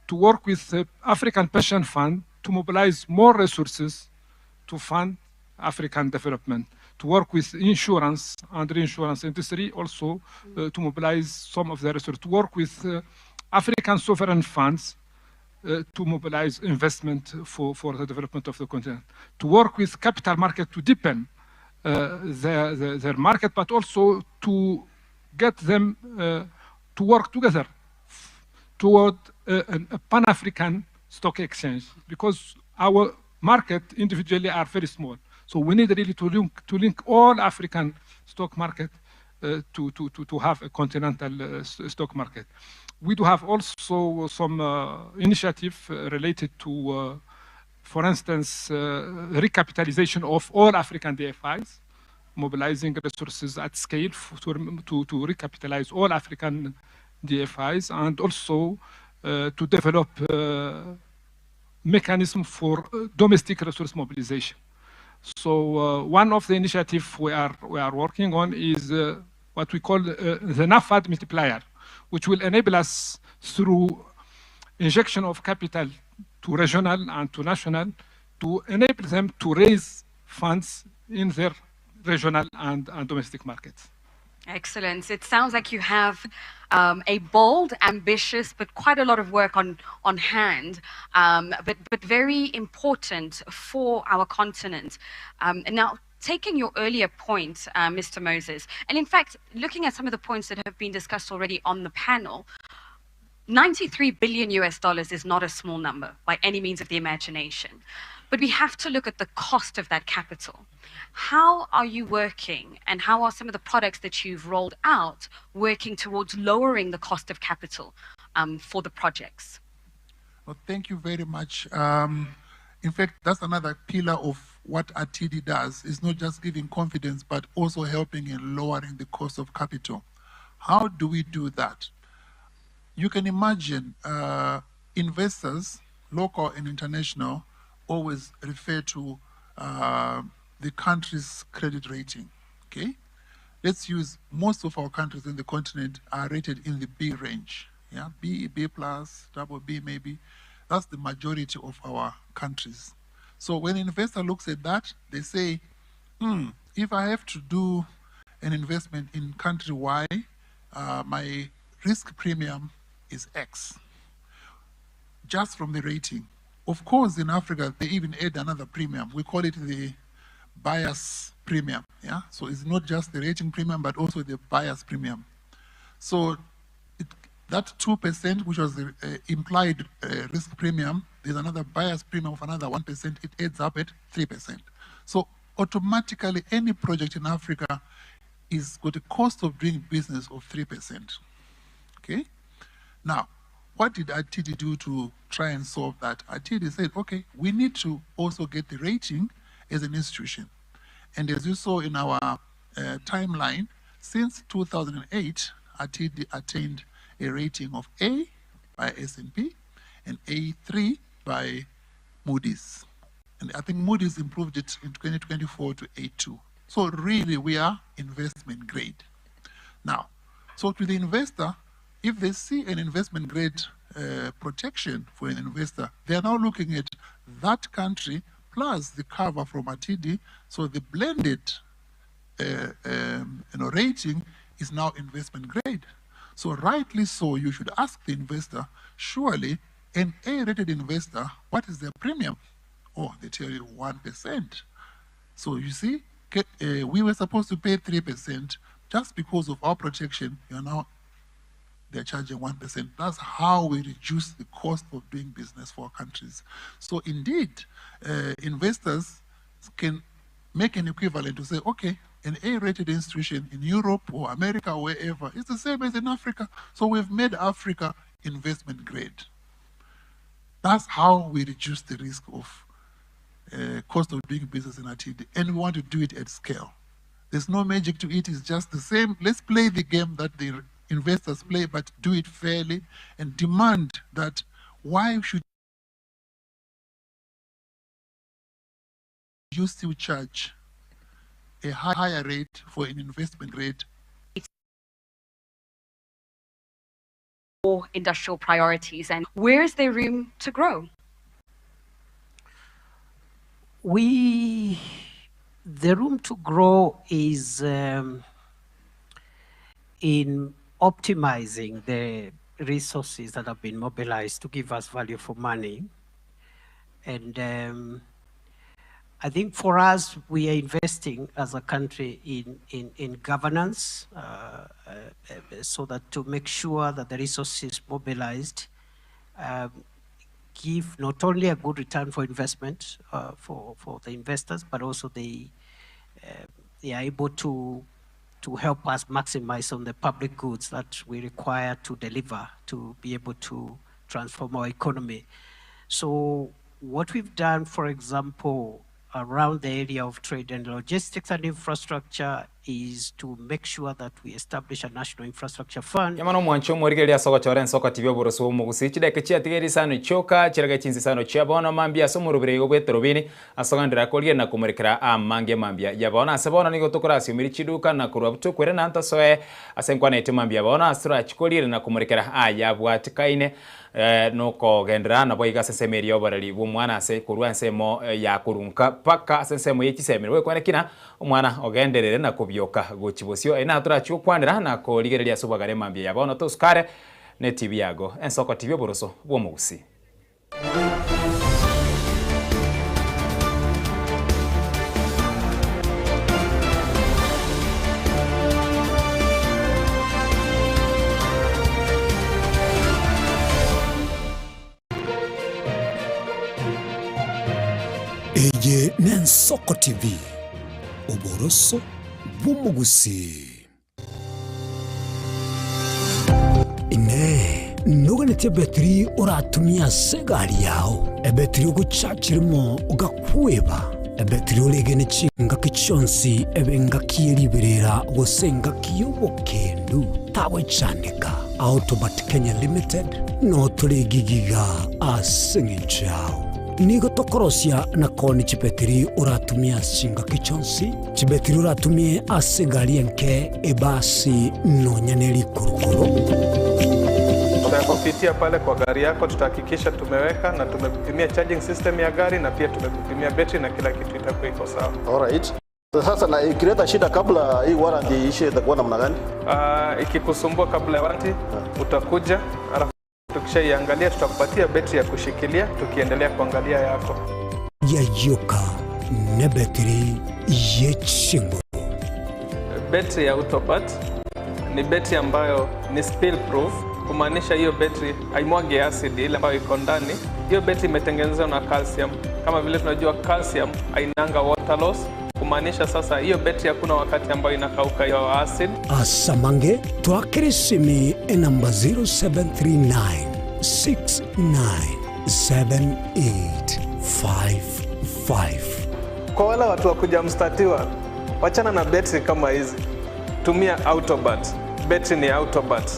to work with the African Pension Fund to mobilize more resources to fund African development, to work with insurance and reinsurance industry also to mobilize some of the resources, to work with African sovereign funds to mobilize investment for the development of the continent, to work with capital market to deepen their market, but also to get them to work together toward a Pan-African stock exchange, because our market individually are very small. So we need really to link all African stock market to have a continental stock market. We do have also some initiative related to, for instance, recapitalization of all African DFIs, mobilizing resources at scale to recapitalize all African DFIs, and also to develop mechanism for domestic resource mobilization. So one of the initiatives we are working on is what we call the NAFAD multiplier, which will enable us through injection of capital to regional and to national to enable them to raise funds in their regional and domestic markets. Excellent. It sounds like you have a bold, ambitious, but quite a lot of work on hand, but very important for our continent. Now, taking your earlier point, Mr. Moses, and in fact, looking at some of the points that have been discussed already on the panel, $93 billion is not a small number by any means of the imagination. But we have to look at the cost of that capital. How are you working, and how are some of the products that you've rolled out working towards lowering the cost of capital for the projects? Well, thank you very much. In fact, that's another pillar of what ATIDI does. It's not just giving confidence, but also helping in lowering the cost of capital. How do we do that? You can imagine investors, local and international, always refer to the country's credit rating, okay? Let's use most of our countries in the continent are rated in the B range, yeah? B, B plus, double B maybe. That's the majority of our countries. So when an investor looks at that, they say, if I have to do an investment in country Y, my risk premium is X, just from the rating. Of course, in Africa, they even add another premium. We call it the bias premium, yeah? So it's not just the rating premium, but also the bias premium. So that 2%, which was the implied risk premium, there's another bias premium of another 1%, it adds up at 3%. So automatically, any project in Africa is got a cost of doing business of 3%, okay? Now, what did ATIDI do to try and solve that? ATIDI said, okay, we need to also get the rating as an institution. And as you saw in our timeline, since 2008, ATIDI attained a rating of A by S&P and A3 by Moody's. And I think Moody's improved it in 2024 to A2. So really, we are investment grade. Now, so to the investor, if they see an investment grade protection for an investor, they are now looking at that country plus the cover from ATIDI. So the blended rating is now investment grade. So rightly so, you should ask the investor, surely an A-rated investor, what is their premium? Oh, they tell you 1%. So you see, we were supposed to pay 3%. Just because of our protection, they're charging 1%. That's how we reduce the cost of doing business for our countries. So indeed, investors can make an equivalent to say, okay, an A-rated institution in Europe or America or wherever is the same as in Africa. So we've made Africa investment grade. That's how we reduce the risk of cost of doing business in ATIDI, and we want to do it at scale. There's no magic to it, it's just the same. Let's play the game that the investors play, but do it fairly and demand that why should you still charge a higher rate for an investment grade industrial priorities and where is there room to grow? We, the room to grow is um, in optimizing the resources that have been mobilized to give us value for money. And um, I think for us, we are investing as a country in, in, in governance uh, uh, so that to make sure that the resources mobilized um, give not only a good return for investment uh, for, for the investors, but also they, uh, they are able to, to help us maximize on the public goods that we require to deliver to be able to transform our economy. So what we've done, for example, around the area of trade and logistics and infrastructure is to make sure that we establish a national infrastructure fund. Nyama nomwancho omorigereria ase ogochora ensoko tibia oboroso bw'omogusi chidakika chiatigaire isano chioka chirage chinsa isano chia bono mambia ase omorobere igo bw'etorobini ase ogenderera korigereria na komorekera amange mambia ya bono ase bono nigo tokorasiomeria chiduka na korwa tokwere na ntosoe ase enkwana yaito mambia bono ase torachie korigereria na komorekera ayabwatikaine Nokogenderera naboigo ase ensemo eria y'oboreri bw'omwana ase korwa ensemo ya korunka mpaka ase ensemo ye chisemero. Gwekwana kina omwana ogenderere na kobioka gochia bosio. Ere natorachi gokwanera na korigereria ase obwagare mambia ya bono tosukare ne TV yago Ensoko TV oboroso bw'omogusii. Eye n'Ensoko TV, oboroso bw'omogusii. Inee! Noganetie ebetiri oratumie ase egari yao, ebetiri ogochacha erimo ogakweba, ebetiri oregene chingaki chionsi ebe engaki ye riberera gose engaki y'obokendu? Tagwechandeka. Autobat Kenya Limited notore egigiga ase engencho yao. Nigo tokorosia na koonia chibetiri oratumie ase chingaki chionsi, chibetiri oratumie ase egari enke, ebasi, nonya ne rikurukuru. Tutakupitia pale kwa gari yako, tutahakikisha tumeweka na tumekupimia charging system ya gari na pia tumekupimia betri na kila kitu itakuwa iko sawa. Alright. Sasa na ikileta shida kabla hii warranty iishe itakuwa namna gani? Uh, ikikusumbua kabla ya warranty utakuja, alafu tukishaiangalia tutakupatia betri ya kushikilia tukiendelea kuangalia yako. Yayoka nebetiri ye chinguru. Betri ya Autobat ni betri ambayo ni spill proof, kumaanisha hiyo betri haimwagi acid ile ambayo iko ndani. Hiyo betri imetengenezwa na calcium. Kama vile tunajua calcium hainanga water loss, kumaanisha sasa hiyo betri hakuna wakati ambayo inakauka hiyo acid. Asamange twakere esimi enamba 0739 697855. Kwa wale watu wa kujamstatiwa, wachana na betri kama hizi, tumia Autobat. Betri ni Autobat.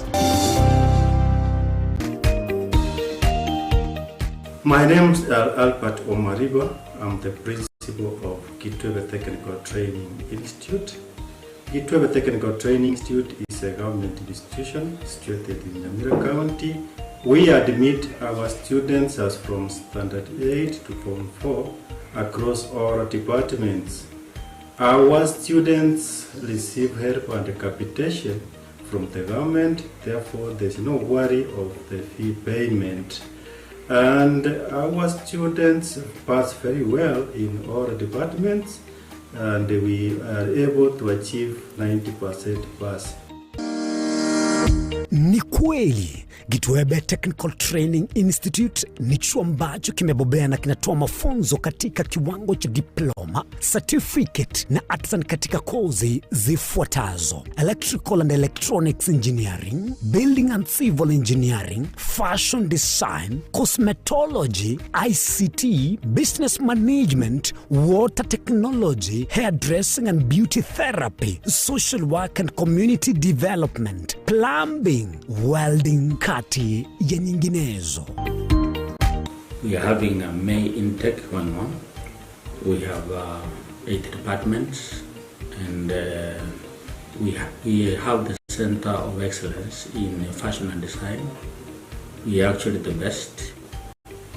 My name is Albert Omariba. I'm the principal of Gitwebe Technical Training Institute. Gitwebe Technical Training Institute is a government institution situated in Nyamira County. We admit our students as from Standard 8 to Form 4 across all departments. Our students receive help and capitation from the government, therefore there's no worry of the fee payment. And our students pass very well in all departments and we are able to achieve 90% pass. Ni kweli Gitwebe Technical Training Institute ni chuo ambacho kimebobea na kinatoa mafunzo katika kiwango cha diploma, certificate na artisan katika kozi zifuatazo: Electrical and Electronics Engineering, Building and Civil Engineering, Fashion Design, Cosmetology, ICT, Business Management, Water Technology, Hairdressing and Beauty Therapy, Social Work and Community Development, Plumbing, Welding, kati ya nyinginezo. We are having a May intake going on. We have 8 departments and we, ha we have the Center of Excellence in Fashion and Design. We are actually the best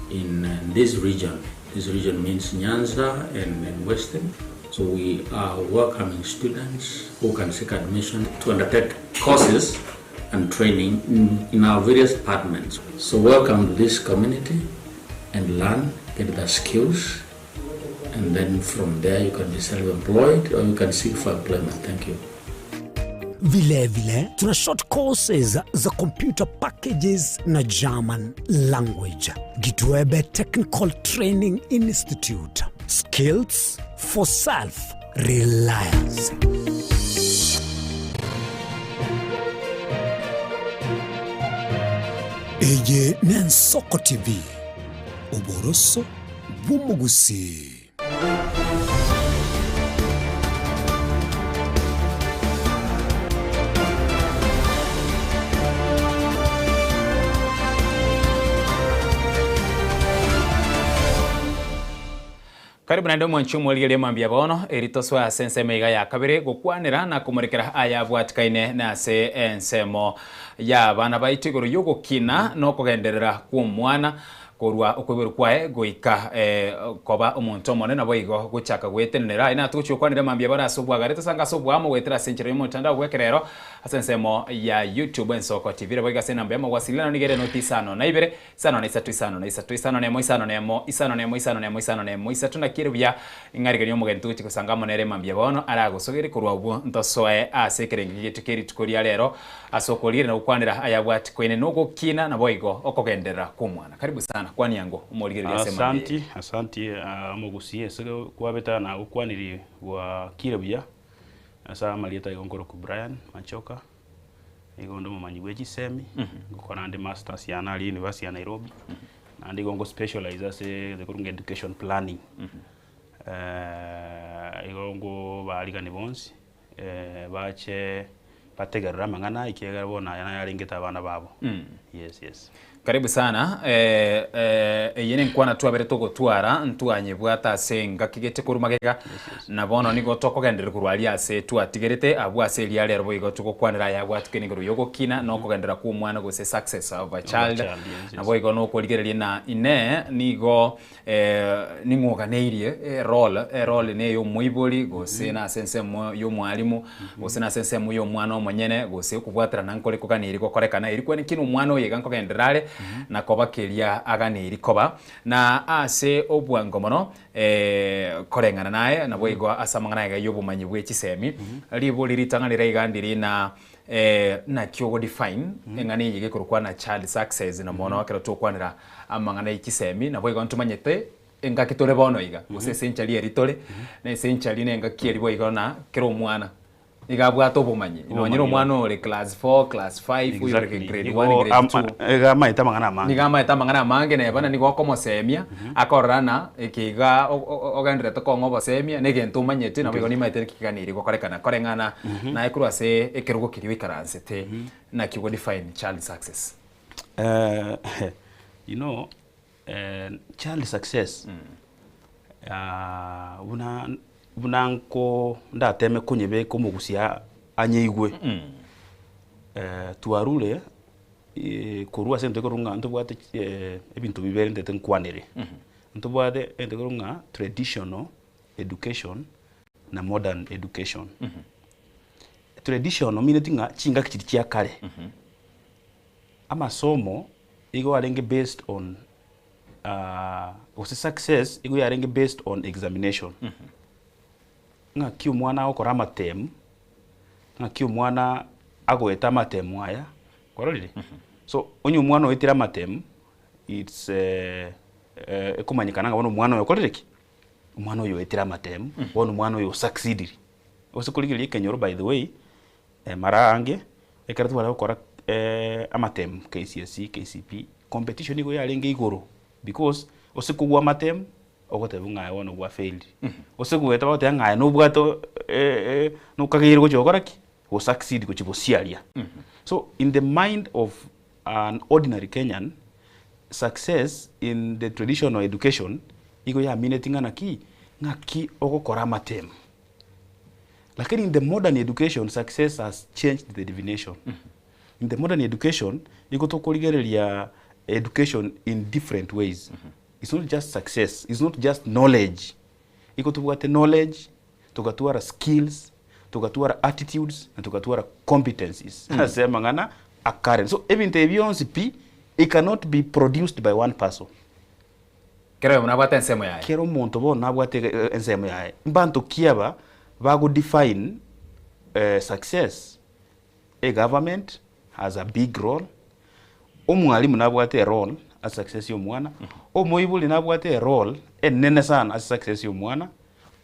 in this region. This region means Nyanza and, and Western. So we are welcoming students who can seek admission to undertake courses and training in, in our various departments. So welcome to this community and learn, get the skills, and then from there you can be self-employed or you can seek for employment. Thank you. Vilevile tuna short courses za computer packages na German language. Gitwebe Technical Training Institute. Skills for self reliance. Eye n'Ensoko TV, oboroso bw'omogusii. Karibu naende omwanchi omorigereria mambia bono, eri tosoe ase ensemo iga ya kabere gokwanera na komorekera aya abwatikaine nase ensemo y'abana baito igoro y'ogokina na okogenderera kw'omwana Korwa okoiborwa kwaye goika koba omonto omonene, naboigo gochaka gwetenenera. Aye natogochia gokwanera mambia bare ase obwagare, tosange ase oboamo goetera ase enchera y'omotandao bw'ekerero ase ensemo ya YouTube Ensoko TV. Naboigo ase enamba y'amagwasilano nigo ere noti isano na ibere, isano na isato, isano na isato, isano na emo, isano na emo, isano na emo, isano na emo, isano na emo, isato. Naki ere buya ing'arigerie omogeni togochia gosanga amo nere mambia bono aragosogerie korwa obwo ntosoe ase ekerengerio giaito kia rituko ria rero. Ase okorigereria na gokwanera ayabwati koine nogokina, naboigo okogenderera kw'omwana. Karibu sana, kwania ango omorigereria ase emambia eye. Asanti, asanti omogusia ase kwabete na gokwaniri gwakire buya ase amarieta igo nkorokwa Brian Machoka, igo onde omomanyi bwe chisemi, ngokora nde masters yane aria University ya Nairobi, naende igo ngo specialize ase ekorwa education planning. Igo ngobaarigani bonsi. Bache bategerere amang'ana aya, ekiagera bono aya nayarengete abana babo. Yes, yes. Karibu sana eye nenkwana twabere togotwara ntwanyebwata ase engaki gete korwa magega na bono nigo tokogenderera korwa aria ase twatigerete abwo ase eria rero boigo togokwanera aya abwatokene igoro yogokina na okogenderera kwa omwana gose success of a child naboigo nokorigereria na inee nigo Ning'o oganeirie erole, erole ney'omoibori, gose nase ensemo y'omwalimu, gose nase ensemo y'omwana omonyene, gose okobwaterana nkore koganeirie gokorekana, eri kwane ki nomwana oyo iga nkogenderera are, na koba keria aganeirie koba. Na ase obwango mono, koreng'ana naye, naboigo ase amang'ana aiga y'obomanyi bwe chisemi, ribori ritang'ani riria iga ndiri na Naki ogo define eng'ana eye gekorokwa na child success na mono ekero tokwanera amang'ana ye chisemi naboigo ntomanyete engaki tore bono iga gose ase enchari eri tore na ase enchari na engaki eri boigo na kera omwana niga abwate obomanyi nonye na omwana ore class 4 class 5 oyo ore grade 1 grade 2 Iga amaete amang'ana amange. Nigo amaete amang'ana amange neba na nigo okomosemia akorora na eke iga ogendererete kong'a obosemia na egento omanyete nabo igo nimaete naki keganeirie gokorekana koreng'ana naye korwa ase ekerogo keria oikaransete naki ogo define child success. You know child success buna buna nko ndateme konyebeka omogusia anyeigwe twarure korwa ase egento ekorwa ng'a ntobwate ebinto bibere ntete nkwanere. Ntobwate egento ekorwa ng'a traditional education na modern education. Traditional omineti ng'a chingaki chiria chia kare, amasomo igo arenge based on gose success igo yarenge based on examination. Ng'aki omwana agokora amatemu, ng'aki omwana agoeta amatemu aya, kwarorire? So, onye omwana oetire amatemu, it's ekomanyekana ng'a bono omwana oyo okorire ki? Omwana oyo oetire amatemu, bono omwana oyo osucceedire. Gose korigereria ekenyoro by the way, mara aange, ekero tware gokora amatemu KCSE, KCPE, competition nigo yarenge igoro because ase kogwa amatemu, Ogotebiwa ng'a aye bono gwa failed. Gose goeta bagoteba ng'a aye nobwate nokageire gochia gokora ki? Go succeed gochia gosiaria. So in the mind of an ordinary Kenyan, success in the traditional education igo yamineti ng'a naki? Ng'aki ogokora amatemu. Lakini in the modern education success has changed the definition. In the modern education nigo tokorigereria education in different ways. It's not just success, it's not just knowledge. Igo tobwate knowledge, togatwara skills, togatwara attitudes, na togatwara competencies ase amang'ana a current. So ebinto ebi bionsi pi, it cannot be produced by one person. Kera oyomo nabwate ensemo yaye. Kera omonto bono nabwate ensemo yaye. Mbanto ki aba bago define success? E government has a big role, omwalimu nabwate erole ase success ya omwana, omoibori nabwate erole enene sana ase success ya omwana,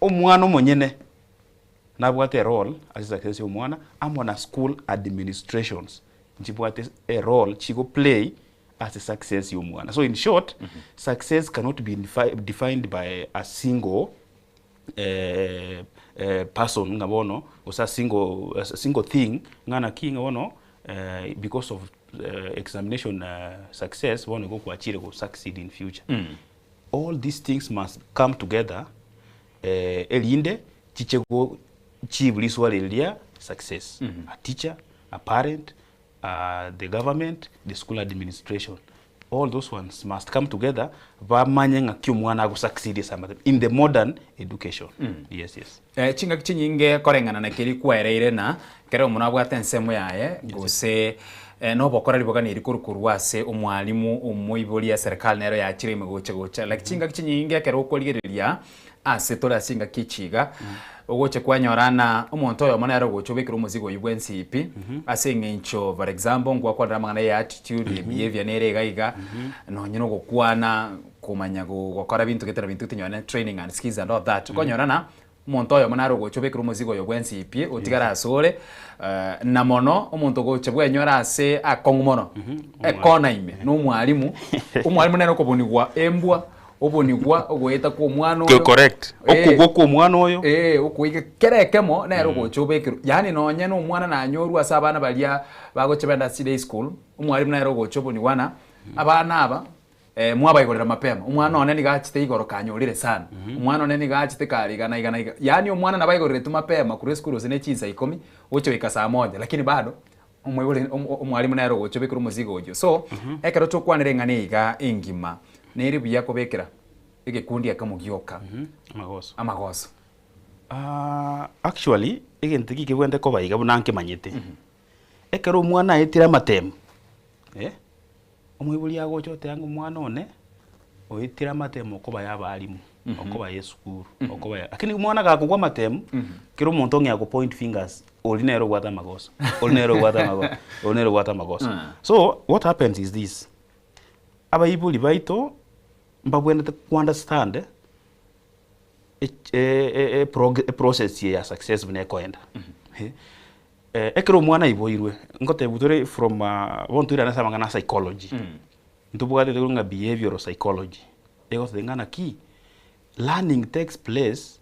omwana omonyene nabwate erole ase success ya omwana, amo na school administrations nchibwate erole chigo play ase success ya omwana. So in short, success cannot be defined by a single person ng'a bono gose a single, a single thing ng'a naki ng'a bono because of examination success bono igo kwachire go succeed in future. All these things must come together erinde chiche go achieve riswali riria success. A teacher, a parent, the government, the school administration, all those ones must come together bamanye ng'aki omwana ago succeed ase amatemo in the modern education. Yes, yes. Eh, chingaki chinyinge koreng'ana na keria kwaereire na kera omonto abwate ensemo yaye gose eh, nobokora riboganeri korwa korwa ase omwalimu omoibori eserikali nero yachire ime gocha gocha like chingaki chinyinge ekero okorigereria ase tore ase chingaki echi iga ogocha kwanyora ng'a omonto oyomo nere ogocha obekere omozigo oyio bwensi pi ase eng'encho for example ngwakwanera amang'ana ya attitude, ebehavior nere iga iga nonye na ogokwana komanya gokora binto gete na binto gete nonye training and skills and all that okonyora ng'a omonto oyomo nare ogocha obekere omozigo oyo bwensi pi otigare asore na mono omonto ogocha bwenyora ase akong'u mono ekona ime na omwalimu, omwalimu nere okobunigwa embwa. Obonigwa ogoeta kw'omwana oyo. Correct. Eh. Okogwa kw'omwana oyo. Eh, okoiga kera ekemo nere ogocha obekerwa. Yaani nonye na omwana nanyorwa ase abana baria bagocha benda ase day school, omwalimu nere ogocha obonigwa ng'a abana aba eh, mwabaigorera mapema. Omwana one nigo achete igoro kanyorire sana. Omwana one nigo achete kare iga na iga na iga. Yaani omwana nabo aigoreretwe mapema korwa esukuru gose ne chinsa ikomi, gocha goika saa moja, lakini bado omoibori omwalimu nere ogocha obekere omozigo oyio. So, ekero tokwanera eng'ana eye iga engima, nere buya kobekera egekundi ekemo gioka Amagoso. amagoso. Ah, actually egento eki kebwenerete koba iga buna nkemanyete, ekero omwana aetire amatemo, eh, omoibori agocha oteba ng'a omwana one oetire amatemo okoba ya abalimu, okoba ya esukuru, okoba ya lakini omwana gakogwa amatemo, kera omonto ong'ea go point fingers, oria nere obwate amagoso, oria nere obwate amagoso, oria nere obwate amagoso. So what happens is this, abaibori baito mbabwenerete ko understand eprocess eye ya success buna ekoenda. Ekero omwana aiboirwe, ngotebiwa tore from bono toirane ase amang'ana a psychology, ntobwate tore ng'a behavioral psychology, egototebia ng'a naki learning takes place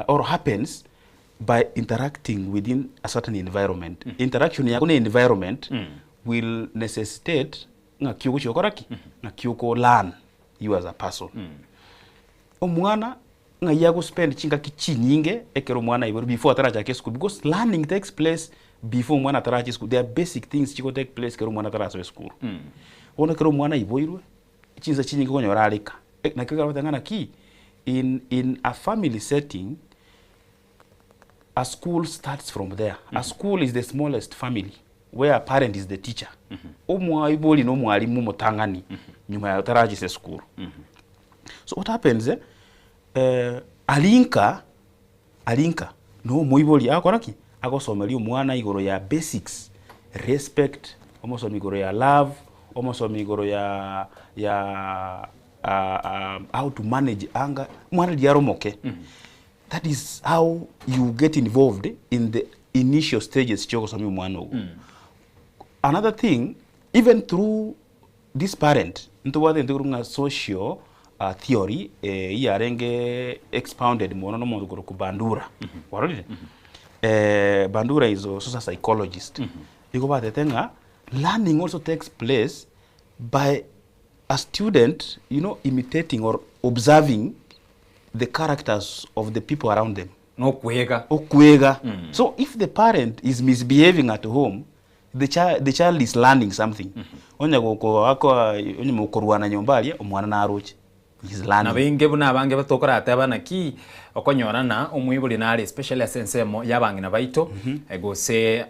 or happens by interacting within a certain environment. Interaction yako na environment will necessitate ng'aki ogochia gokora ki? Ng'aki oko learn you as a person. Omwana ng'ai ago spend chingaki chinyinge ekero omwana aiborwe before atarachaka esukuru because learning takes place before omwana ataracha esukuru. There are basic things chigo take place ekero omwana atarasoa esukuru. Bono ekero omwana aiboirwe, chinsa chinyinge okonyora are eka. Naki ekero bagoteba ng'a naki, in in a family setting, a school starts from there. A school is the smallest family where a parent is the teacher. Omoibori na omwalimu omotang'ani nyuma ya otaracha ase esukuru. So what happens eh, eh, arinka arinka na omoibori agokora ki? Agosomeria omwana igoro ya basics, respect, omosomi igoro ya love, omosomi igoro ya ya how to manage anger, omwana riria are omoke. That is how you get involved in the initial stages chiogosomia omwana ogo. Another thing, even through this parent, ntobwate egento ekerokwa ng'a social theory eyio yarenge expounded mono na omonto okorokwa Bandura, kwarorire? Bandura is also a psychologist. Nigo batebete ng'a learning also takes place by a student you know imitating or observing the characters of the people around them. Nokwega. Okwega. So if the parent is misbehaving at home, the child, the child is learning something. Onye gokoaka onye mokorwana nyomba aria, omwana naroche. He is learning. Nabo inge buna abange tokorateba naki okonyora na omoibori nare especially ase ensemo ya abang'ina baito gose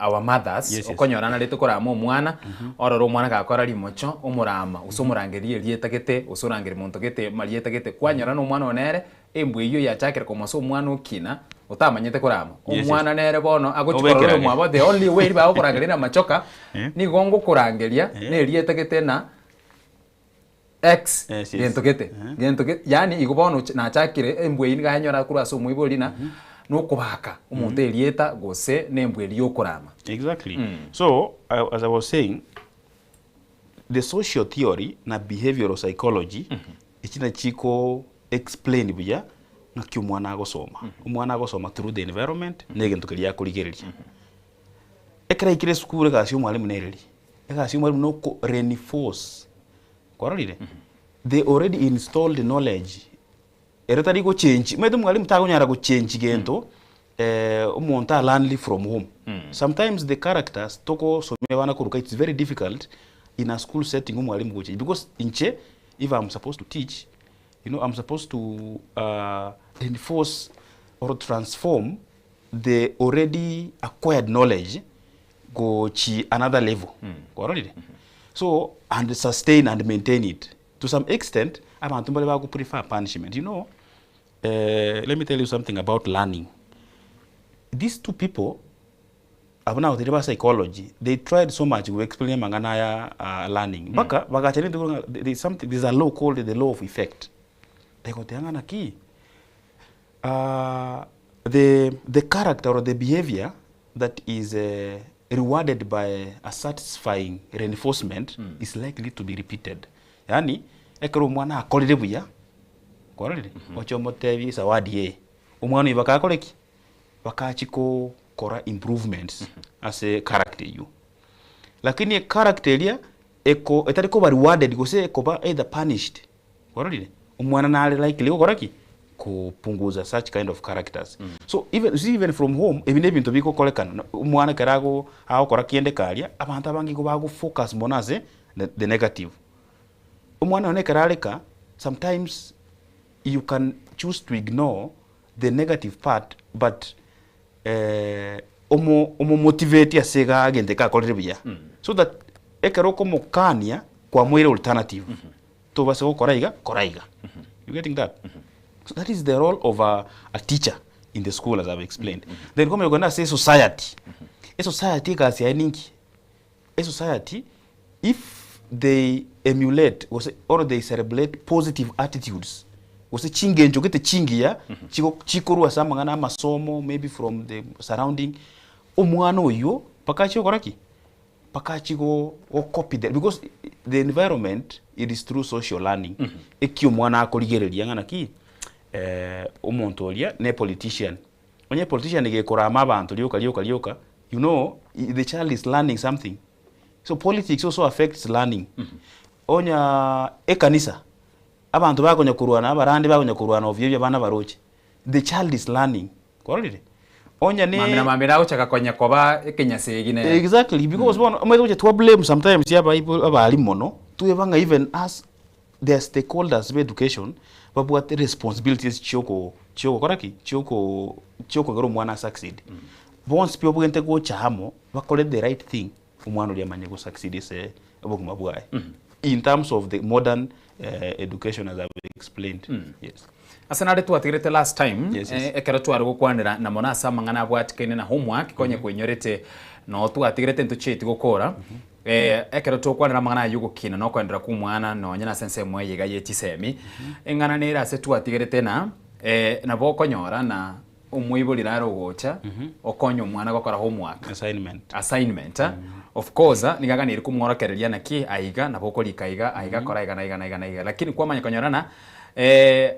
our mothers okonyora narete korama omwana orore omwana gakora rimocho omorama gose omorangerie erieta gete gose orangerie monto gete marieta gete kwanyora na omwana one nere embwa eywo yachakire komosa omwana okina otamanyete korama omwana nere bono agochi korora Obekerage. oyomwabo the only way bagokorangeria na amachoka nigo ngokorangeria na erieta gete na X Yes, yes. gento gete gento gete yaani igo bono oche- nachakire embwa eywo niga yanyora korwa ase omoibori na nokobaka omonto erieta gose na embwa eria yokorama. Exactly. So, as I was saying, the social theory na behavioral psychology echi nachi chiko explain buya ng'aki omwana agosoma. Omwana agosoma through the environment na egento keria akorigereria. Ekero aikire esukuru egasi ya omwalimu nereri? Egasi ya omwalimu noko reinforce, kwarorire? The already installed knowledge ere tari gochengi, omanyete omwalimu takonyara gochengi gento omonto a learned from home. Sometimes the characters togosomia abana korwa kaa it's very difficult in a school setting omwalimu gochengi because inche if I'm supposed to teach, you know I'm supposed to reinforce or transform the already acquired knowledge gochi another level kwarorire so and sustain and maintain it to some extent abanto mbare bago prefer punishment you know eh, let me tell you something about learning these two people abwo nagotebirie ba psychology they tried so much go explain amang'ana aya ah, learning mpaka bagacha rende ng'a there is something there is a law called the law of effect egoteba ng'a naki The the character or the behavior that is rewarded by a satisfying reinforcement is likely to be repeated. Yaani ekero omwana akorire buya, kwarorire? Oche omotebie ezawadi eye, omwana oyio bakakore ki? Bakachia kokora improvements ase character eywo. Lakini echaracter eria eko etari koba rewarded gose ekoba either punished, Kwarorire? Omwana nare likely gokora ki? Kopunguza such kind of characters. So even you see even from home ebi nebinto bigokorekana na omwana ekero ago agokora kende karia, abanto abange igo bago focus mono ase the the negative. Omwana one ekero areka, sometimes you can choose to ignore the negative part but omo omomotivate ase iga egento eke akorire buya so that ekero okomokania kwamoire alternative. Tobase gokora iga, kora iga. You getting that? So that is the role of a, a teacher in the school as I've explained. Then komanya kogenda ase esociety. Esociety egasi yaye ninki? Esociety if they emulate gose or they celebrate positive attitudes gose chingencho gete chingiya chigo chikorwa ase amang'ana amasomo maybe from the surrounding omwana oywo mpaka achie gokora ki? Mpaka achie go go copy the because the environment it is through social learning eki omwana akorigereria ng'a naki omonto oria ne politician onye politician gekorama abanto rioka rioka rioka you know the child is learning something so politics also affects learning onya ekanisa abanto bakonya korwana abarandi bakonya korwana ovyo ovyo abana baroche the child is learning Kwarorire? Onye ne Mambia na mambia nagochaka konya koba ekenyasegi nere. Exactly because bono omanyete gocha twa blame sometimes abaibo abalimu mono tweba ng'a even us the stakeholders ba education babwate responsibilities chioko chiogokora ki chioko chiokogera omwana a succeed. Bonsi pi obwenerete gocha amo bakore the right thing omwana oria amanye go succeed ase obogima bwaye in terms of the modern education as I've explained. Yes. Ase nare twatigerete last time Yes, yes. eh, ekero tware gokwanera na mono ase amang'ana abwatikaine na homework konye kwenyorete no twatigerete ntochieti gokora eh, ekero tokwanera amang'ana aywo gokina na okoenderera kwa omwana nonye nase ensemo eye iga ye chisemi eng'ana nere ase twatigerete na eh, nabo okonyora na omoibori nare ogocha okonye omwana gokora homework Assignment. assignment eh? Of course nigo aganeirie komworokereria naki aiga nabo okorika iga aiga kora iga na iga na iga na iga lakini kwamanya konyora na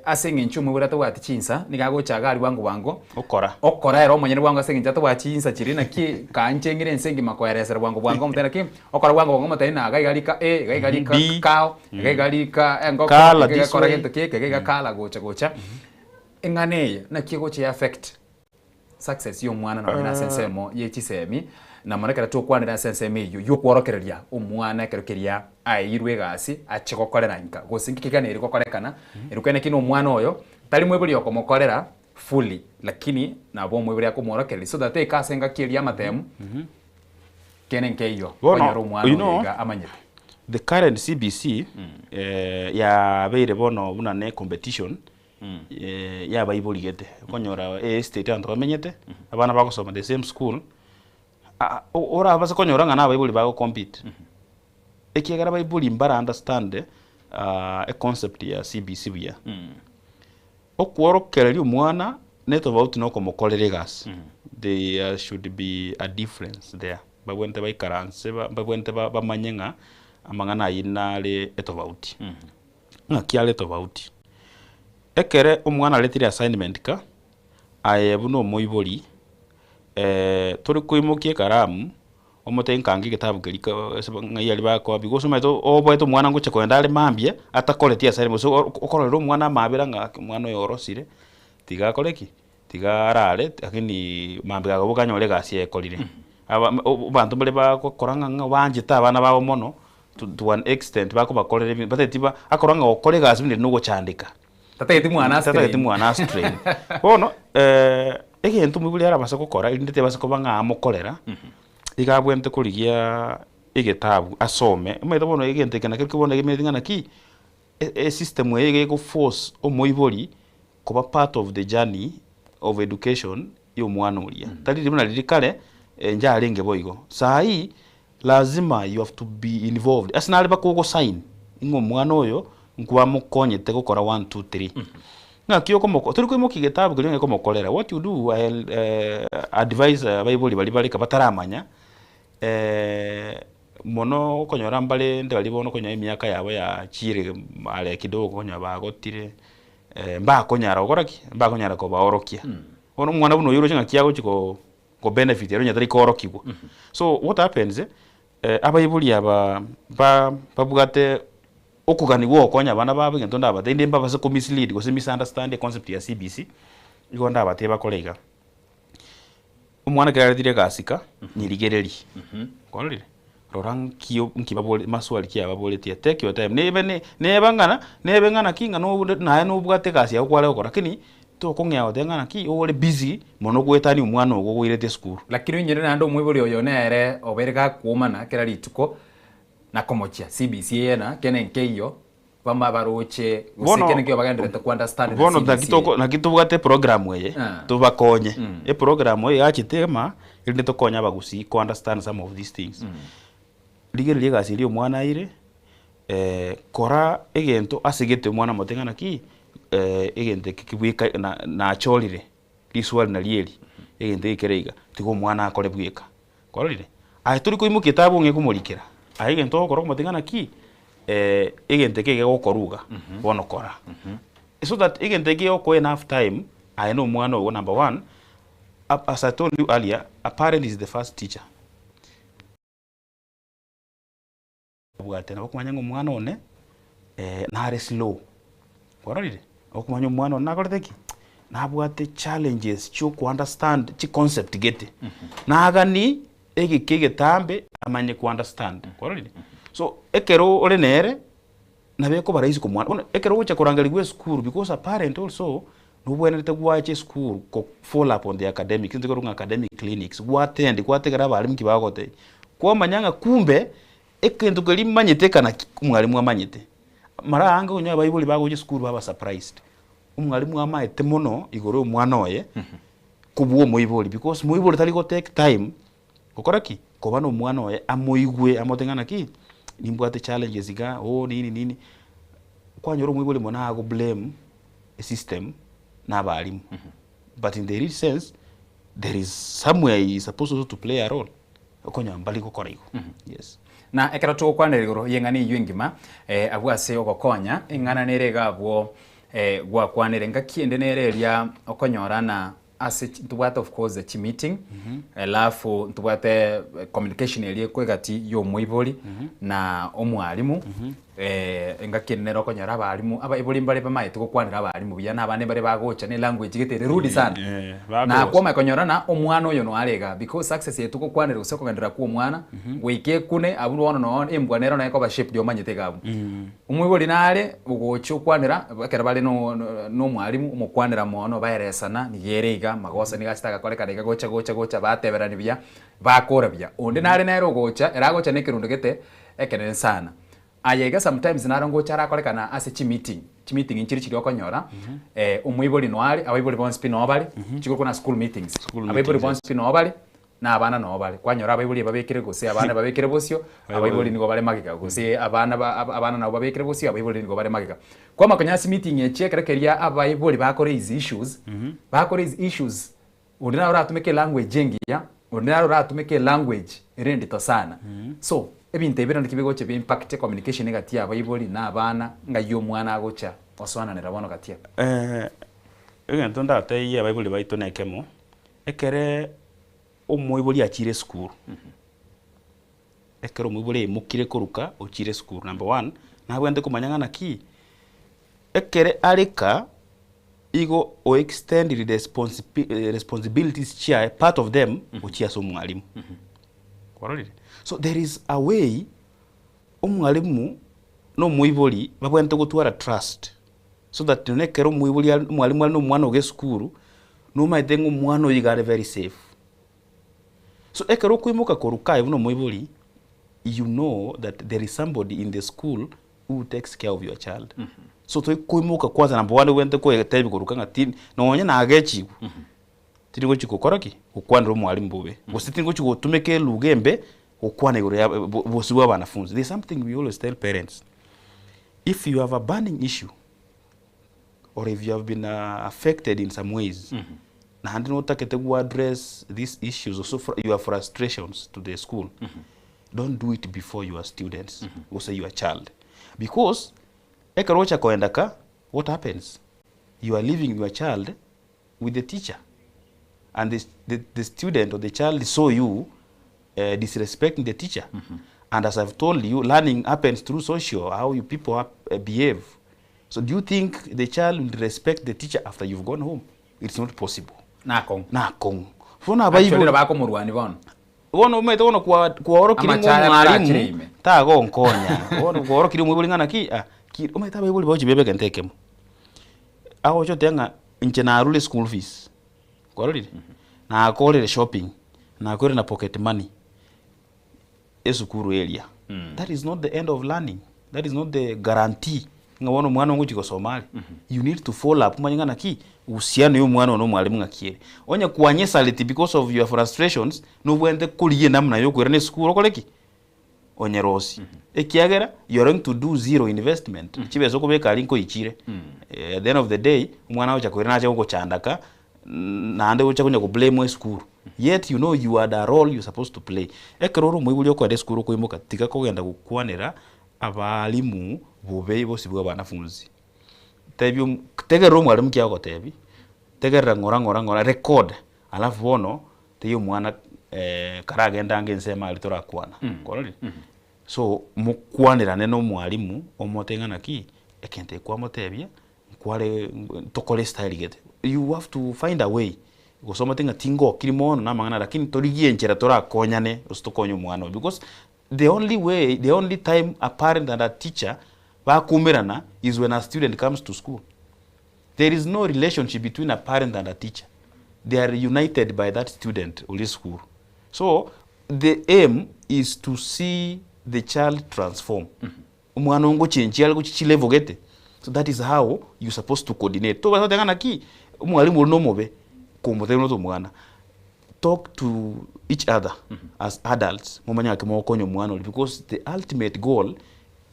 ase eng'encho omoibori atabwati chinsa nigo agocha iga aria bwango bwango Okora. okora ere omonyene bwango ase eng'encho atabwati chinsa chiria naki kanche ng'ire ense engima koeresera bwango bwango omotebie naki okora bwango bwango omotebie na iga iga rika A iga iga rika B. cow iga iga rika engoko Colour iga iga this kora way. gento ki eke iga iga colour gocha gocha. Eng'ana eye naki egocha ya affect success ya omwana nonye nase ensemo ye chisemi, na mono ekero tokwanera ase ensemo eyio yokworokereria omwana ekero keria aeirwe egasi ache gokorera inka gose nki keganeri gokorekana, ere kwene ki na omwana oyo tari moibori okomokorera fully lakini nabo omoibori akomworokereria so that eke ase engaki eria amatemu kende nkeiyo Bono, okonyora omwana you oyo know, iga amanyete. the current CBC eh, yabeire bono buna ne competition yabaibori gete, okonyora estate abanto bamenyete, abana bagosoma the same school, orabase konyora ng'a nabaibori bago compete, ekiagera abaibori mbara understand econcept ya CBC buya. Okworokereria omwana ne tofauti na okomokorera egasi, there should be a difference there, mbabwenerete baikaranse mbabwenerete bamanye ng'a amang'ana ayio nare etofauti. Ng'aki are tofauti? Ekere omwana aretire assignment ka, aye buna omoibori, tori koimokia ekaramu, omotebie nkange egetabu keria ka ase ng'ai aria bakoa because omanyete oboete omwana ngochia kogenda are mambia, atakoreti assignment gose okororera omwana amabera ng'a gaki omwana oyo orosire, tiga akore ki? Tiga arare lakini mambia kagoboka anyore egasi eye ekorire. Aba abanto mbare bagokora ng'a ng'a banchete abana babo mono, to to an extent bakobakorera ebinto batageti ba akora ng'a gokora egasi buna eri nogochandeka. Tatageti mwana Tatageti astrain. mwana astrain. Bono egento omoibori arabase gokora erinde tebase koba ng'a amokorera, iga abwenerete korigia egetabu asome, omanyete bono egento eke nakio bono egemenyeti ng'a naki, esystem eye iga egoforce omoibori koba part of the journey of education ya omwana oria. Tari riria buna riria kare, njarenge boigo. Saii, lazima you have to be involved. Ase nare mpaka ogosign ng'a omwana oyo nkwamokonyete gokora one, two, three. Ng'aki okomoko tori koimokia egetabu keria onye komokorera. What you do, I advise abaibori baria bare bataramanya, Mono okonyora mbare nde baria bono okonyora emiaka yabo yachiire are kidogo okonyora bagotire, mbakonyara gokora ki? Mbakonyara kobaorokia. Bono omwana buna oyio oroche ng'aki agochi ko ko benefit ere onye tari koorokigwa. So what happens, abaibori aba ba babwate okogania gwa ogokonya abana babo egento ndabatebie rende mbabase ko mislead gose misunderstand econcept ya CBC, igo ndabatebie bakore iga. Omwana ekero aretire egasi ka, nyerigererie, kwarorire? Rora nki nki babore maswali ki ababoretie, take your time, nebe ne neba ng'a nebe ng'a naki ng'a nobunde naye nobwate egasi yago kware gokora lakini tokong'ea goteba ng'a naki ore busy mono goetania omwana ogo oirete esukuru. Lakini onyore naende omoibori oyo nere obeire gakwomana kera rituko na komochia CBC eye na kende nkeiyo Bama baroche gose Bono kende nkeiyo bagendererete ko understand na bono naki CBC toko eye. naki tobwate eprogram eye Ah. tobakonye. Eprogram eye yachete ema erinde tokonye abagusii ko understand some of these things. Rigereria egasi eria omwana aire, kora egento ase gete omwana omote ng'a naki, egento eke kebweka na nachorire riswali nario eri, egento eke kere iga, tiga omwana akore bweka. Kwarorire? Aye tori koimokia etabu ong'e komorikera, aye egento ogokora okomotebi ng'a naki, egento eke gegokorwa iga, bono kora. So that egento eke gegokoa enough time, aye na omwana ogo number one, as I told you earlier, a parent is the first teacher. Abwate nabo okomanya ng'a omwana one nare slow, kwarorire? Okomanya omwana one nakorete ki? Nabwate challenges chia oko understand chiconcept gete, nagani egeka egetambe amanye ko understand, kwarorire? So ekero ore nere, nabo ekoba rahisi komwana bono ekero ogocha korangerigwa esukuru because a parent also nobwenerete gwacha esukuru ko follow up on the academics intwe tokoroka ng'a academic clinics, gwattend gwategera abalimu nki bagogotebia, kwamanya ng'a kumbe egento keria manyete eka naki omwalimu amanyete. Mara aange okonyora abaibori bagocha esukuru baba surprised, omwalimu amaete mono igoro ya omwana oye kobua omoibori because moibori tari go take time gokora ki? Koba na omwana oye amoigwe amote ng'a naki nimbwate challenges iga ooh nini nini, kwanyora omoibori mono ago blame esystem na abalimu but in the real sense there is somewhere he is supposed also to play a role okonyora mbari gokora igo yes. Na ekero togokwanera igoro y'eng'ana eyio engima, abwo ase ogokonya, eng'ana nere iga abwo gwakwanire. Engaki ende nere eria okonyora na ase ntobwate of course chimeeting, alafu ntobwate communication eria ekwe egati ya omoibori na omwalimu. Engaki ende nere okonyora abalimu, abaibori mbare bamaete gokwanera abalimu buya, na abande mbare bagocha ne language gete ere rude sana. Na kwamanya konyora na omwana oyo noare igaa because success eye togokwanera gose okogenderera kwa omwana, goika ekune abwo bono noo embwa nero naye ekoba shaped omanyete iga abwo. Omoibori nare ogocha okwanera ekero bare no na omwalimu omokwanera mono baeresana niga ere iga magoso nigo achete agakorekana iga gocha gocha gocha bateberani buya bakora buya. Onde nare nere ogocha ere agocha na ekerundo gete ekenene sana. Aye iga sometimes naro ngocha arakorekana ase chimeeting, chimeeting nchire chiria okonyora omoibori noyo are, abaibori bonsi pi noo bare, chigokwana na school meetings, abaibori bonsi pi noo bare, na abana noo bare. Kwanyora abaibori ebabekire gose abana ebabekire bosio, abaibori nigo bare magega, gose abana ba abana nabo babekire bosio, abaibori nigo bare magega. Kwamanya konya ase meeting echi ekero keria abaibori bako raise issues, bako raise issues Onde naro oratumeke elanguage engiya, onde naro oratumeke elanguage ere endito sana. So, ebinto ebi naki bigocha bi impact communication egati ya abaibori na abana, ng'ai omwana agocha gosoananera bono gati aa? Egento ndatebie abaibori baito nekemo, ekere omoibori achire esukuru, ekero omoibori aimokire koruka ochire esukuru number one, nabwenerete komanya ng'a naki, ekere areka igo o extend responsibilities chiaye part of them gochia ase omwalimu. Kwarorire? So there is a way omwalimu na omoibori babwenerete gotwara trust so that nonye ekero omoibori are omwalimu are na omwana ogo esukuru, nomanyete ng'a omwana oyo iga are very safe. So ekero okoimoka korwa kaye buna omoibori, you know that there is somebody in the school who takes care of your child. So toikoimoka kwanza number one obwenerete koetebia koruka ng'a ti nonye nagechigwe, tindi gochi gokora ki? Gokwanera omwalimu bobe, gose tindi gochi gotumeka elugha embe gokwana igoro ya bo bosio bwa abanafunzi. There is something we always tell parents, if you have a burning issue or if you have been affected in some ways, naende notakete go address these issues gose your frustrations to the school, don't do it before your students gose your child because ekero ogocha koenda ka what happens you are leaving your child with the teacher and the, the, the student or the child saw you uh, disrespecting the teacher and as I've told you learning happens through social how you people hap, uh, behave so do you think the child will respect the teacher after you've gone home it's not possible Nakong'u. nakong'u bono Actually abaibori bakomorwania bono. Bono omanyete bono kwa kwaorokire ng'a Amachaya narachire omwalimu ime. tagonkonya, bono kwaorokire omoibori ng'a naki ah, ki omanyete abaibori bagochi bebe egento ekemo. Agocha oteba ng'a inche narure school fees, kwarorire? Nakorire shopping, nakorire na pocket money, esukuru eria. That is not the end of learning, that is not the guarantee ng'a bono omwana ogochi gosoma are. You need to follow up omanye ng'a naki, uhusiano ya omwana oyo na omwalimu ng'aki ere. Onye kwanyesaliti because of your frustrations, nobwenerete korigia enamna ya okoirana esukuru okore ki? Onyerosie. Ekiagera you are going to do zero investment, chibesa okobeka aria nkoichire, at the end of the day, omwana agocha koirana ache gogochandaka, naende ocha konya ko blame esukuru. Yet you know you had a role you supposed to play. Ekero ore omoibori okoenda esukuru okoimoka, tiga kogenda gokwanera abalimu bobe bosio bwa abanafunzi. Tebia omo tegerera omwalimu ki agogotebia, tegerera ng'ora ng'ora ng'ora, record, alafu bono tebia omwana karagende ange ensemo aria torakwana, kwarorire? So mokwanerane na omwalimu omotebie ng'a naki, ekento eke kwamotebia, nkware tokore estyle gete. You have to find a way, gose omotebie ng'a tingokiri mono na amang'ana lakini torigie enchera torakonyane gose tokonye omwana oyo because the only way, the only time a parent and a teacher bakoumerana is when a student comes to school. There is no relationship between a parent and a teacher. They are united by that student ore esukuru. So the aim is to see the child transform. Omwana oo ngochenchia are gochia chilevel gete. So that is how you supposed to coordinate. Tobasa goteba ng'a naki omwalimu oria nomobe, komotebia note omwana. Talk to each other as adults momanye ng'aki mogokonya omwana oria because the ultimate goal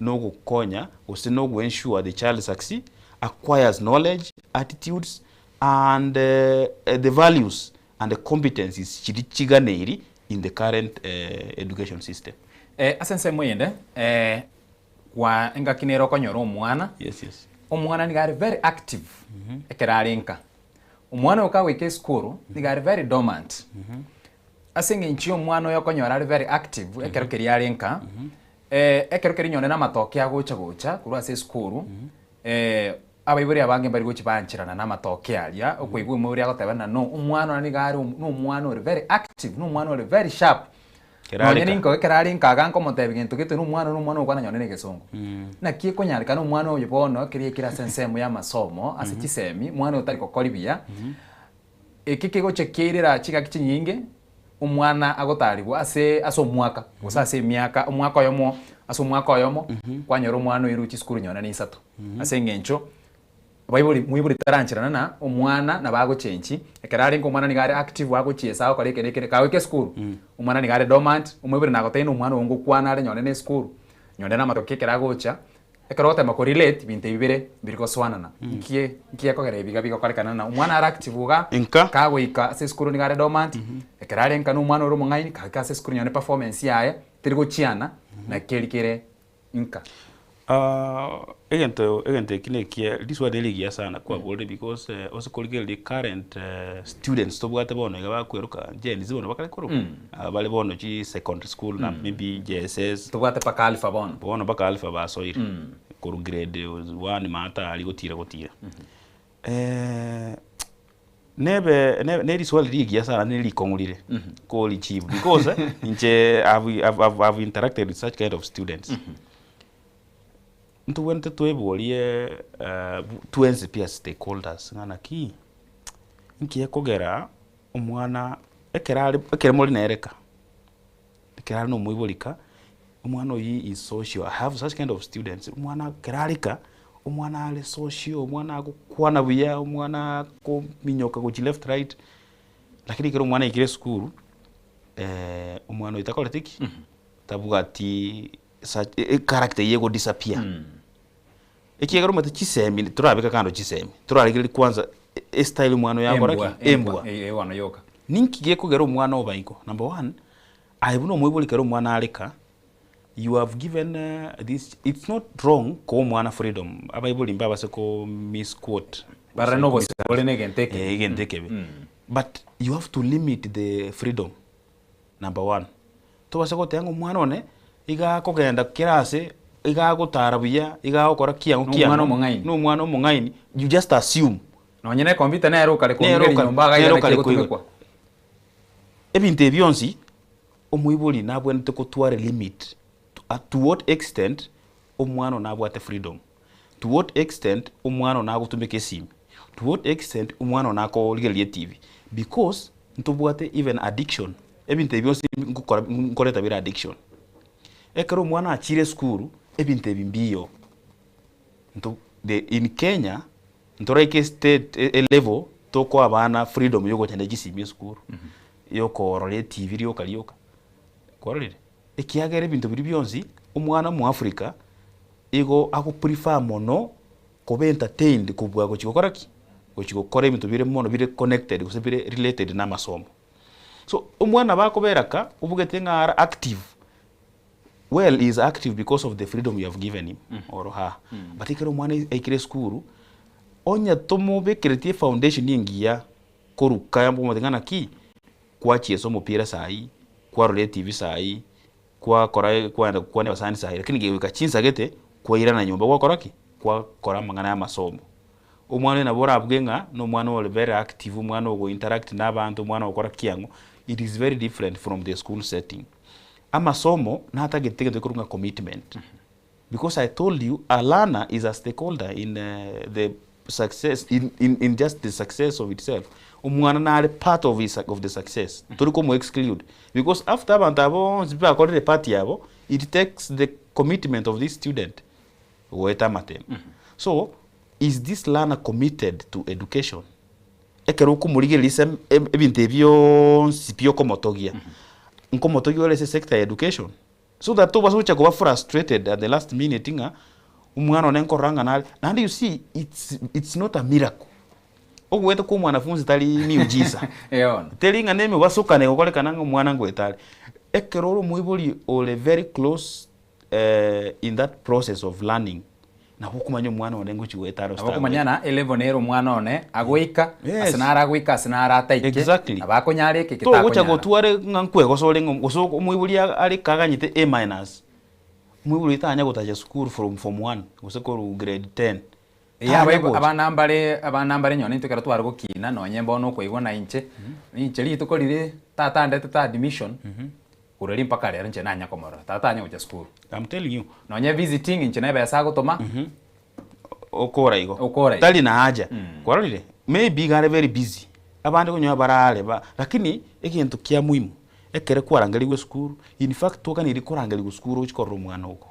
nogokonya gose nogo ensure the child succeed, acquires knowledge, attitudes and the values and the competencies chiria chiganeiri in the current education system. Ase ensemo eyende, kwa engaki nere okonyora omwana, Yes, yes. omwana nigo are very active ekero are nka. Omwana oyo kagoika esukuru nigo are very dormant. Ase eng'encho ya omwana oyo okonyora are very active ekero keria are nka, Ekero keria nyone namatoke agocha gocha korwa ase esukuru, abaibori abange mbari gochi baancherana na amatoke aria, okoigwa omoibori agoteba ng'a no omwana one nigo are na omwana ore very active, na omwana ore very sharp. Nonye ninko ekero are nka iga nkomotebia gento gete na omwana na omwana ogokwana nonye na egesongo. Naki ekonyarekana omwana oyo bono ekero yaikire ase ensemo ya amasomo, ase chisemi, omwana oyo tari gokori buya, Eke kegochia kiairera chingaki chinyinge, omwana agotaarigwa ase ase omwaka, gose ase emiaka, omwaka oyomo ase omwaka oyomo, kwanyora omwana oirwe chisukuru nyonye na isato. Ase eng'encho baibori moibori tarancherana na omwana nabo agochenchi, ekero arenge omwana nigo are active agochiesa agokora eke na eke, kagoika esukuru, omwana nigo are dormant, omoibori nagotebia na omwana ogo ngokwana are nyonye na esukuru, nyonye na amatoke ekero agocha, Ekero ogotema ko relate binto ebi bire mbiri gosoanana. Nki nki gekogera ebi iga bigokorekana na omwana are active iga, Nka. kagoika ase esukuru nigo are dormant, ekero are nka na omwana ore omong'aini, kagoika ase esukuru nonye performance yaye teri gochiana na keri kere nka. Egento egento eki na ekiya riswali riri rigiya sana kwaborire because ase korigereria current students tobwate bono iga bakweroka Gen Z bono bakare korokwa aba bare bono chi secondary school na maybe JSS. Tobwate mpaka Alpha bono. Bono mpaka Alpha basoire korwa grade one maate aria gotira gotira. Nebe ne riswali rigiya sana ne rikong'u rire korichibu because inche I've I've I've interacted with such kind of students. Ntobwenerete tweborie twensi pi as stakeholders ng'a naki, nki ekogera omwana ekero are ekero more nere ka, ekero are na omoibori ka, omwana oyio is social, I have such kind of students, omwana ekero are ka, omwana are social, omwana agokwana buya, omwana akominyoka gochia left right, lakini ekero omwana aikire esukuru, omwana oyio takoreti ki? Tabwati such echaracter eyio ego disappear. Ekiagera omanyete chisemi torabeke kando chisemi, torarigereria kwanza estyle omwana oyo agokora ki? Embwa, embwa. Eye bono yoka. Ninki gekogera omwana oba igo? Number one, aye buna omoibori ekero omwana are ka, you have given this, it's not wrong koa omwana freedom, abaibori mbabase ko misquote Barore na obosio bore na egento ekebe. Eh, egento ekebe. But you have to limit the freedom, number one. Tobasa goteba ng'a omwana one iga akogenda kera ase, iga agotara buya, iga agokora kiang'o Na omwana kiang'o, omong'aini. na omwana omong'aini, you just assume. Nonye na ecomputer nere okare Nere koigera okare- nyomba iga nere naki okare koigwa. egotumekwa. Ebinto ebi bionsi, omoibori nabwenerete kotwara limit to what extent omwana one nabwate freedom, to what extent omwana one agotumeka esimi, to what extent omwana one akorigereria etv, because ntobwate even addiction, ebinto ebi bionsi nkokora nkoreta bire addiction. Ekero omwana achire esukuru, ebinto ebi mbiyo, nto the in Kenya, ntoraike estate elevel tokoa abana freedom ya ogocha ne chisimi esukuru, ya okorora etv rioka rioka, kwarorire? Ekiagera ebinto biria bionsi, omwana omoafrika igo ago prefer mono koba entertained kobua gochia gokora ki? Gochia gokora ebinto bire mono bire connected gose bire related na amasomo. So, omwana nabo akobera ka, obugete ng'a are active, well he is active because of the freedom you have given him or her. But ekero omwana aikire esukuru, onye tomobekeretie efoundation engiya korwa kare omanyete ng'a naki, kwachiesa omopira saii, kwarora etv saii, kwakora kwaenda gokwania abasani saii, lakini kegoika chinsa gete, kwairana nyomba gwakora ki? Kwakora amang'ana ya amasomo. Omwana oyo nabo orabuge ng'a na omwana ore very active, omwana ogo interact na abanto, omwana ogokora kiang'o, it is very different from the school setting. Amasomo natagete egento gekorwa ng'a commitment. Because I told you a learner is a stakeholder in the success in, in, in just the success of itself. Omwana nare part of, his, of the success. Tori komo exclude. Because after abanto abo bonsi bakorire part yabo, it takes the commitment of this student goeta amatemo. So, is this learner committed to education? Ekero okomorigereria ase ebinto ebi bionsi pi okomotogia, nkomotogia ore ase sector ya education? So that tobasa gocha koba frustrated at the last minute ng'a omwana one nkorora ng'a nare, naende you see it's, it's not a miracle. Ogoeta kwa omwanafunzi tari miujiza. Teri ng'a nemebasokano egokorekana ng'a omwana ngoeta are. Ekero ore omoibori ore very close in that process of learning, nabo okomanya omwana one ngochi goeta are gose Nabo okomanya tagoeta. ng'a elevel nere omwana one agoika, Yes. ase naro agoika ase naro ataike, Exactly. nabo akonyara eke eke Togocha takonyara. gotware ng'a nkwegosa ore ng'a gose omoibori are kaganyete A minus, Omoibori oye tanya gotacha esukuru from form one gose korwa grade ten. Ee, Tanya abaibori gocha. abana mbare abana mbare nonye intwe ekero tware gokina nonye bono okoigwa na inche, inche rituko riria tata andetete admission, korwa riria mpaka rero inche nanya komorora, tata tanya gocha sukuru. I'm telling you. Nonye visiting inche na ebesa agotoma, Okora igo. Okora igo. Tari na haja. Kwarorire? Maybe iga are very busy. Abande konyora bare are ba lakini egento kia muhimu, ekere kwarangerigwe esukuru, in fact toganeirie korangerigwa esukuru ochi korora omwana ogo.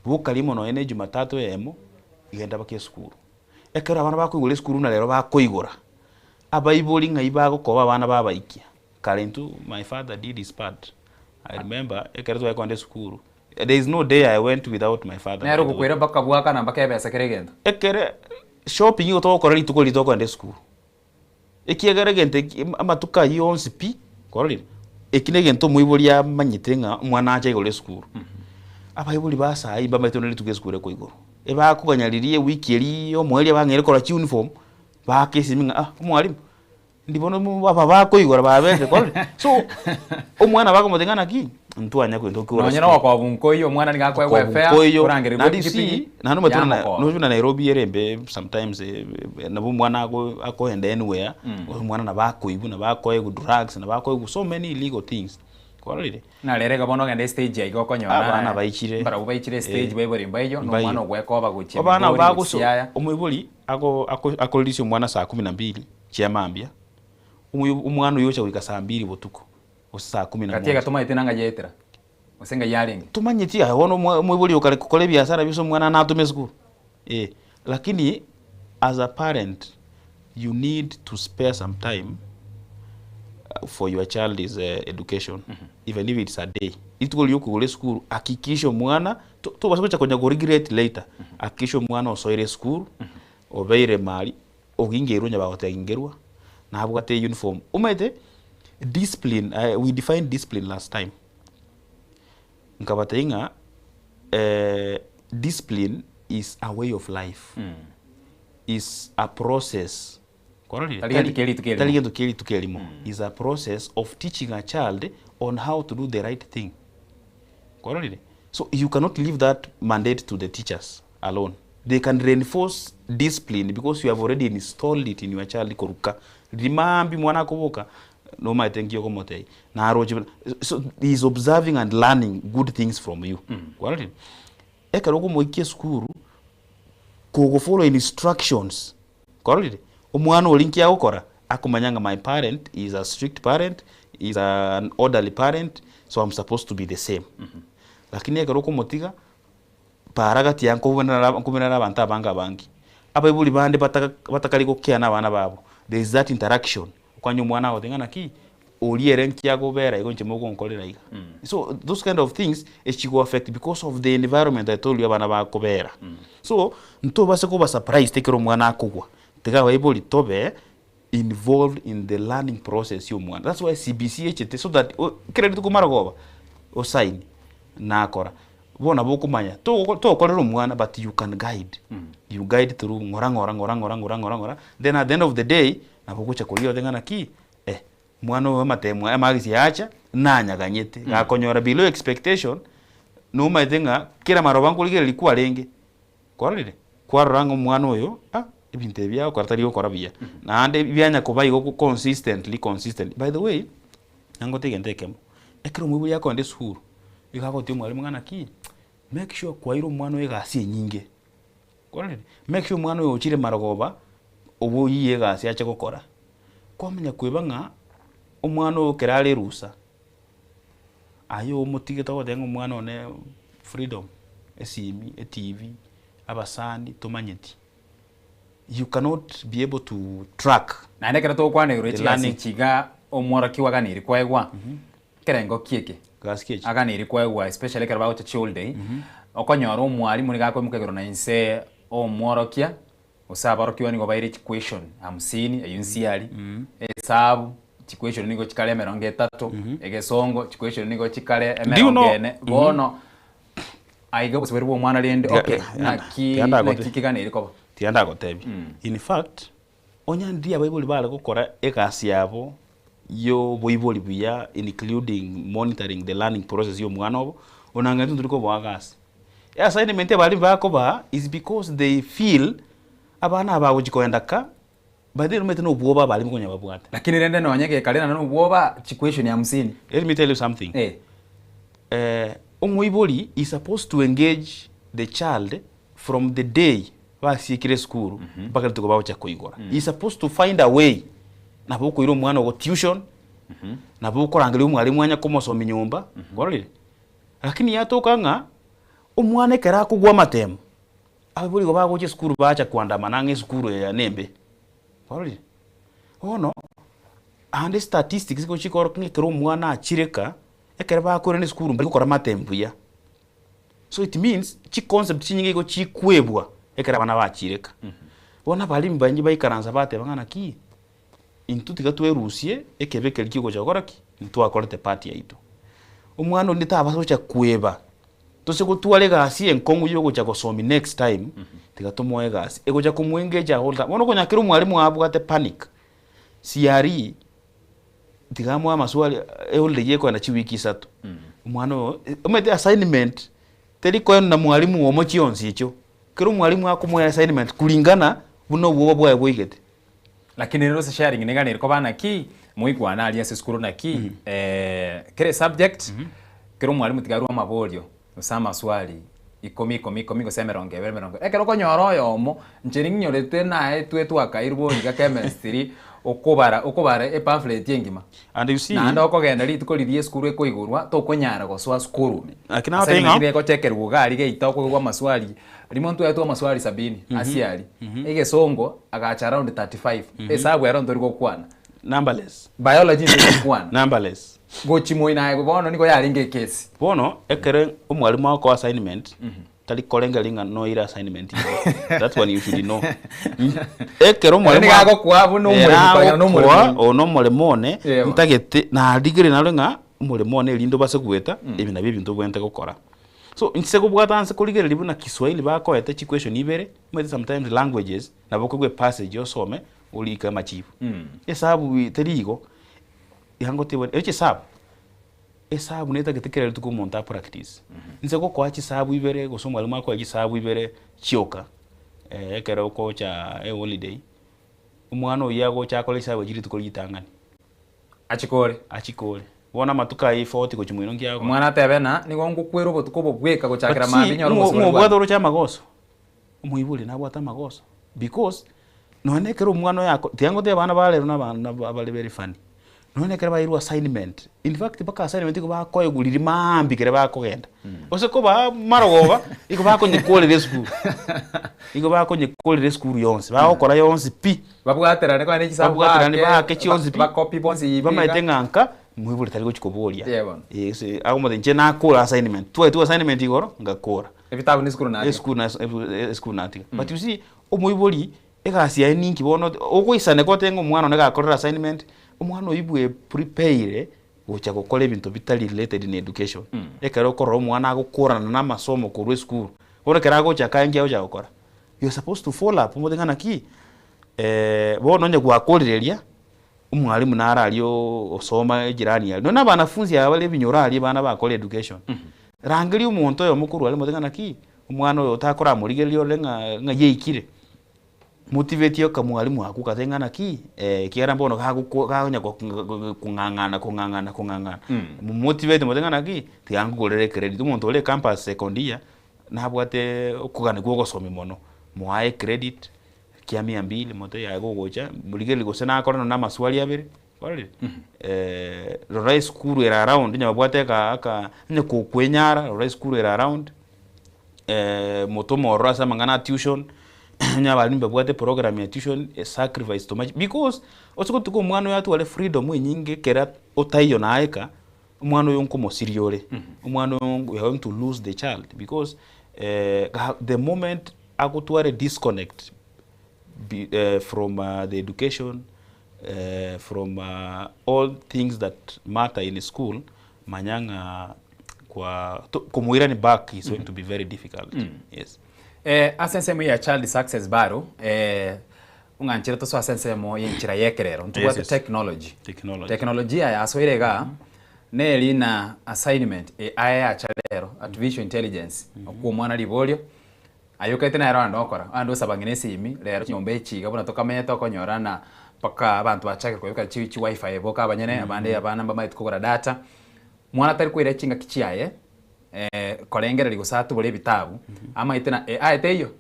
Boka rimo nonye na ejumatatu eyemo, genda baka esukuru. Ekero abana bakoigora esukuru buna rero bakoigora, abaibori ng'ai bagokoba abana babaikia. Kare intwe my father did his part. I remember ekero tware kogenda esukuru, there is no day I went without my father Nere by the way. ogokoira mpaka bwakana mpaka ebesa kera egento. Ekere shopping igo togokora rituko riria tokogenda esukuru. Ekiagera egento eki amatuko ayio onsi pi, kwarorire, eki na egento omoibori amanyete ng'a omwana ache aigore esukuru. Abaibori ba saii mbamaete buna rituko esukuru ekoigorwa. Ebakoganya riria ewiki eria ya omoerio bang'eire korora chiuniform, baaka esimi ng'a ah omwalimu, ndi bono mo aba bakoigora babete kwarorire. So, omwana bakomotebia ng'a naki, ntwanya kogenda tokigora Nonye esukuru. na ogokoba nkoiyo omwana nigo akoegwa Okobu efare, nkoiyo, korangerigwa naende you see, epikipiki, naende omanyete buna yamokoba. nochi buna Nairobi ere embe sometimes nabo omwana ako akoenda anywhere, omwana nabo akoibwa, nabo akoegwa drugs, nabo akoegwa so many illegal things, kwarorire? Ng'a rero iga bono ogende estage aiga okonyora Abana baichire. mbarabwo baichire estage Eh. baibori mbaiyo, na Mbaiyo. omwana ogwekoba gochia Abana Migori, gochia bagoso Siaya. omoibori ako ako akorisia omwana saa kumi na mbili chia mambia, omoyo omwana oyo ocha goika saa mbili botuko. gose saa kumi na Gati ega moja. tomaete nanga yaetera, gose ng'ai yarenge. Tomanyeti aye bono omwa omoibori okare gokora ebiasara bionsi omwana natome esukuru eh. Lakini as a parent you need to spare some time for your child is education even if it's a day. Rituko riria okogora esukuru hakikisha omwana to tobasa gocha konya ko regret later, hakikisha omwana osoire esukuru, obeire mari. Ogingerwa onye bagotengerwa, nabwate uniform. Omanyete discipline, we defined discipline last time. Nkabatebia ng'a discipline is a way of life, is a process. Kwarorire? Tari gento kia rituko erimo. Tari gento kia rituko erimo. Is a process of teaching a child on how to do the right thing. Kwarorire? So you cannot leave that mandate to the teachers alone. They can reinforce discipline because you have already installed it in your child koruka. Riria maambia mwana akoboka, nomaete nki okomotebia, naroche buna, so he is observing and learning good things from you. Kwarorire? Ekero okomoikia esukuru, kogofollow instructions, kwarorire? Omwana oria nki agokora? Akomanya ng'a my parent is a strict parent, is an orderly parent, so I'm supposed to be the same. Lakini ekero okomotiga, Para gati ya nkobunerara abanto abange abange. Abaibori bande batakari gokea na abana babo. There is that interaction. Okanya omwana agoteba ng'a naki, oria ere nki agobera igo inche mogonkorera iga. So those kind of things echigo affect because of the environment I told you abana bakobera. So ntobase koba surprised ekero omwana akogwa. Tiga abaibori tobe involved in the learning process ya omwana. That's why CBC echete so that kera rituko marogoba osaini nakora. Bono nabo okomanya togokorera omwana but you can guide. You guide through ng'ora ng'ora ng'ora ng'ora ng'ora ng'ora ng'ora then at the end of the day nabo ogocha koria ote ng'a naki eh omwana oyo amatemo aya amagisi yacha nanyaganyete gakonyora below expectation nomaete ng'a kera maroba nkorigereria kwarenge Kwarorire? Kwarora ng'a omwana oyo ah ebinto ebi agokora tari gokora buya. Naende bianya koba igo consistently consistently. By the way, nangote egento ekemo, ekero omoibori akogenda esukuru, igo agotebi omwalimu ng'a naki, make sure kwaire omwana oyo egasi enyinge. Kwarorire? Make sure omwana oyo ochire marogoba, oboyie egasi ache gokora. Kwamanya koeba ng'a omwana oyo ekero are erusa, Aye omotigete ogoteba ng'a omwana one freedom, esimi, etv, abasani, tomanyeti. You cannot be able to track Naende ekero togokwana igoro the ye chigasi learning. echi iga omworokiwa aganeirie koegwa, ekerengo ki eke Gasi ki echi? aganeirie koegwa especially ekero bagocha chiholiday, okonyora omwalimu nigo akoimoka igoro na inse omworokia, Gose aborokigwa nigo baire chiquestion hamsini, eyio nsiari, esabu, chiquestion nigo chikare emerongo etato, egesongo, chiquestion nigo chikare Do you emerongo know ene. Bono, aiga obosibore bwa omwana rende, Tiga- okay, tiga- naki tiga ndagote- naki keganeiri koba? Tiga ndagotebie. In fact, onye ndiria abaibori bare gokora egasi yabo yoboibori buya including monitoring the learning process ya omwana obo, onanga intwe ntori koboa gasi. Assignment abalimu bakobaa is because they feel abana aba bagochi koenda ka, by the way omanyete na obwoba abalimu konya babwate. Lakini rende nonye gekarera na obwoba chiquestion hamsini. Let me tell you something. Eh. Eh, omoibori is supposed to engage the child from the day basiekire esukuru mpaka rituko bagocha koigora. He is supposed to find a way nabo okoira omwana ogo tuition, nabo okorangeria omwalimu anye komosomia nyomba, kwarorire? Lakini yatoka ng'a omwana ekero akogwa amatemo, abaibori igo bagocha esukuru bacha koandamana ng'a esukuru eye nembe, kwarorire? Bono, ande statistics nigo chikorokia ng'a ekero omwana achire ka, ekero bakoirana esukuru mbari gokora amatemo buya. So it means, chiconcept chinyinge igo chikwebwa ekero abana bachire ka. Bono abalimu bainche baikaransa bateba ng'a naki, intwe tiga twerusie ekebe keria kigocha gokora ki? Ntwakorete part yaito. Omwana onde tabasa gocha kweba, tose gotwara egasi enkong'u ya ogocha gosomia next time, tiga tomoe egasi egocha komoengage a whole time. Bono okonya kera omwalimu abwate panic, CRE, tiga amoe amaswali eholiday ekoenda chiwiki isato, omwana oyo, omanyete assignment teri koenwa na mwalimu omo chionsi echio, kera omwalimu akomoa assignment kulingana buna obwoba bwaye boigete. Lakini rero ase sharing niga nere koba naki, moigwane aria ase esukuru naki, kera esubject, kera omwalimu tiga arwe amaborio, gose amaswali ikomi ikomi ikomi gose emerongo ebere emerongo ekero okonyora oyomo, inche ring'inyorete naetwe twakairwe bori iga chemistry, okobara okobara epamphlet engima. And you see, Naende okogenda rituko riria esukuru ekoigorwa, tokonyara gosoa sukuru ime. Lakini Ase nagotebia eng'encho ng'a nigo egochekerwa iga aria geita okoegwa amaswali, rimo ntwaetwe amaswali sabini, ase aria. Egesongo, agacha around 35, esabu ero ntori gokwana. Numberless. Biology ntori gokwana. Numberless. Gochia moino aye bono nigo yarenge ekesi. Bono, ekero omwalimu agokoa assignment, tari korengereria ng'a noire assignment igo. That one you should know. Ekero Ere omwalimu nigo agokoa buna ere omoremo koreng'ana na omoremo agokoa, oino. oyo nomoremo one, Eeh. ntagete narigereria narore ng'a omoremo one erinde obase goeta, ebi nabio ebinto obwenerete gokora. So, inse kobwata nse korigereria buna Kiswahili bakoete chiquestion ibere, omanyete sometimes languages, nabo okoigwa epassage osome, orike amachibu. Esabu teri igo, iga ngoteba ere chisabu, esabu netagete kera rituko omonto a practice. Inse gokoa chisabu ibere gose omwalimu akoe chisabu ibere chioka, ekero okocha eholiday, omwana oyio agocha akore chisabu echio rituko ritang'ani. Achikore. Achikore. Bono amatuko aya efoti gochia moino nki agokora? Omwana atebe ng'a nigo ngokwera obotuko obo bweka gochakera But see, mambia nyore ng'o omosibore ng'o obwate bwane. oroche amagoso? Omoibori nabwate amagoso because nonya na ekero omwana oyo ako tiga ngotebie abana ba rero na abana bare very funny, nonya na ekero bairwe assignment, in fact mpaka assignment nigo bakoegwa riria maambia ekero bakogenda, gose kobaa marogoba, nigo bakonyekorera esukuru, nigo bakonyekorera esukuru yonsi, bagokora yonsi pi. Babwaterane kwane chisabu Babwaterane baake, baake chionsi pi, bakopi bonsi pi bamaete iga. ng'a nka, moibori tari gochi koboria. Eeh bono. Eh gose akomotebia inche nakora assignment, twaetwe assignment igoro, ngakora. Ebitabu ne esukuru natiga. Esukuru na esukuru natiga. But you see, omoibori egasi yaye ninki bono ogoisaneka otebe ng'a omwana one gakorire assignment, omwana oyio bwe prepare gocha gokora ebinto bitari related na education. Ekero okorora omwana agokorana na amasomo korwa esukuru, bono ekero agocha kaa inki agocha gokora? You are supposed to follow up omote ng'a naki bono onye gwakorereria, omwalimu naro aria osoma ejirani aria, nonye na abanafunzi aba bare ebinyoro aria abana bakore education, rangeria omonto oyomo korwa aria omote ng'a naki, omwana oyo otakoramorigereria orore ng'a ng'ai aikire, motivate okamwalimu akwo okateba ng'a naki, ekiagera bono gagoko gakonya kong'ang'ana kong'ang'ana kong'ang'ana, momotivate omote ng'a naki, tiga nkogorere ecredit, omonto ore ecampus second year, nabwate okogania kwa ogosomia mono, moae ecredit, kia mia mbili mote aye gogocha, morigererie gose nakore nonye na amaswali abere, kwarorire? Rora esukuru ere around onye babwate aka aka onye kokwenyara rora esukuru ere around, motome ororo ase amang'ana a tuition, onye abalimu babwate eprogram ya tuition, esacrifice too much because, ase gotuka omwana oyo atware freedom enyinge ekero otaiyo naye eka, Omwana oyo nkomosiria ore, omwana oyo we are going to lose the child because the moment agotwara disconnect from the education, from all things that matter in school, manya ng'a kwa komoirani back is going to be very difficult, yes. Ase ensemo ya child success baro, ong'anchire tosoe ase ensemo y'enchera y'ekerero, ntobwate Yes, yes. technology. Technology. Teknolojia yasoire igaa, Neri na assignment AI yacha rero, artificial intelligence, okwa omwana riborio, ayokete nere onde okora, onde osaba ng'ina esimi, rero chinyomba echi iga buna tokamenyete okonyora na mpaka abanto bachakire kobeka chi chiwifi boka abanyene, abande abana mbamaeti kogora data. Mwana tari koira chingaki chiaye korengereria gose atubore ebitabu, amaete na AI teiyo,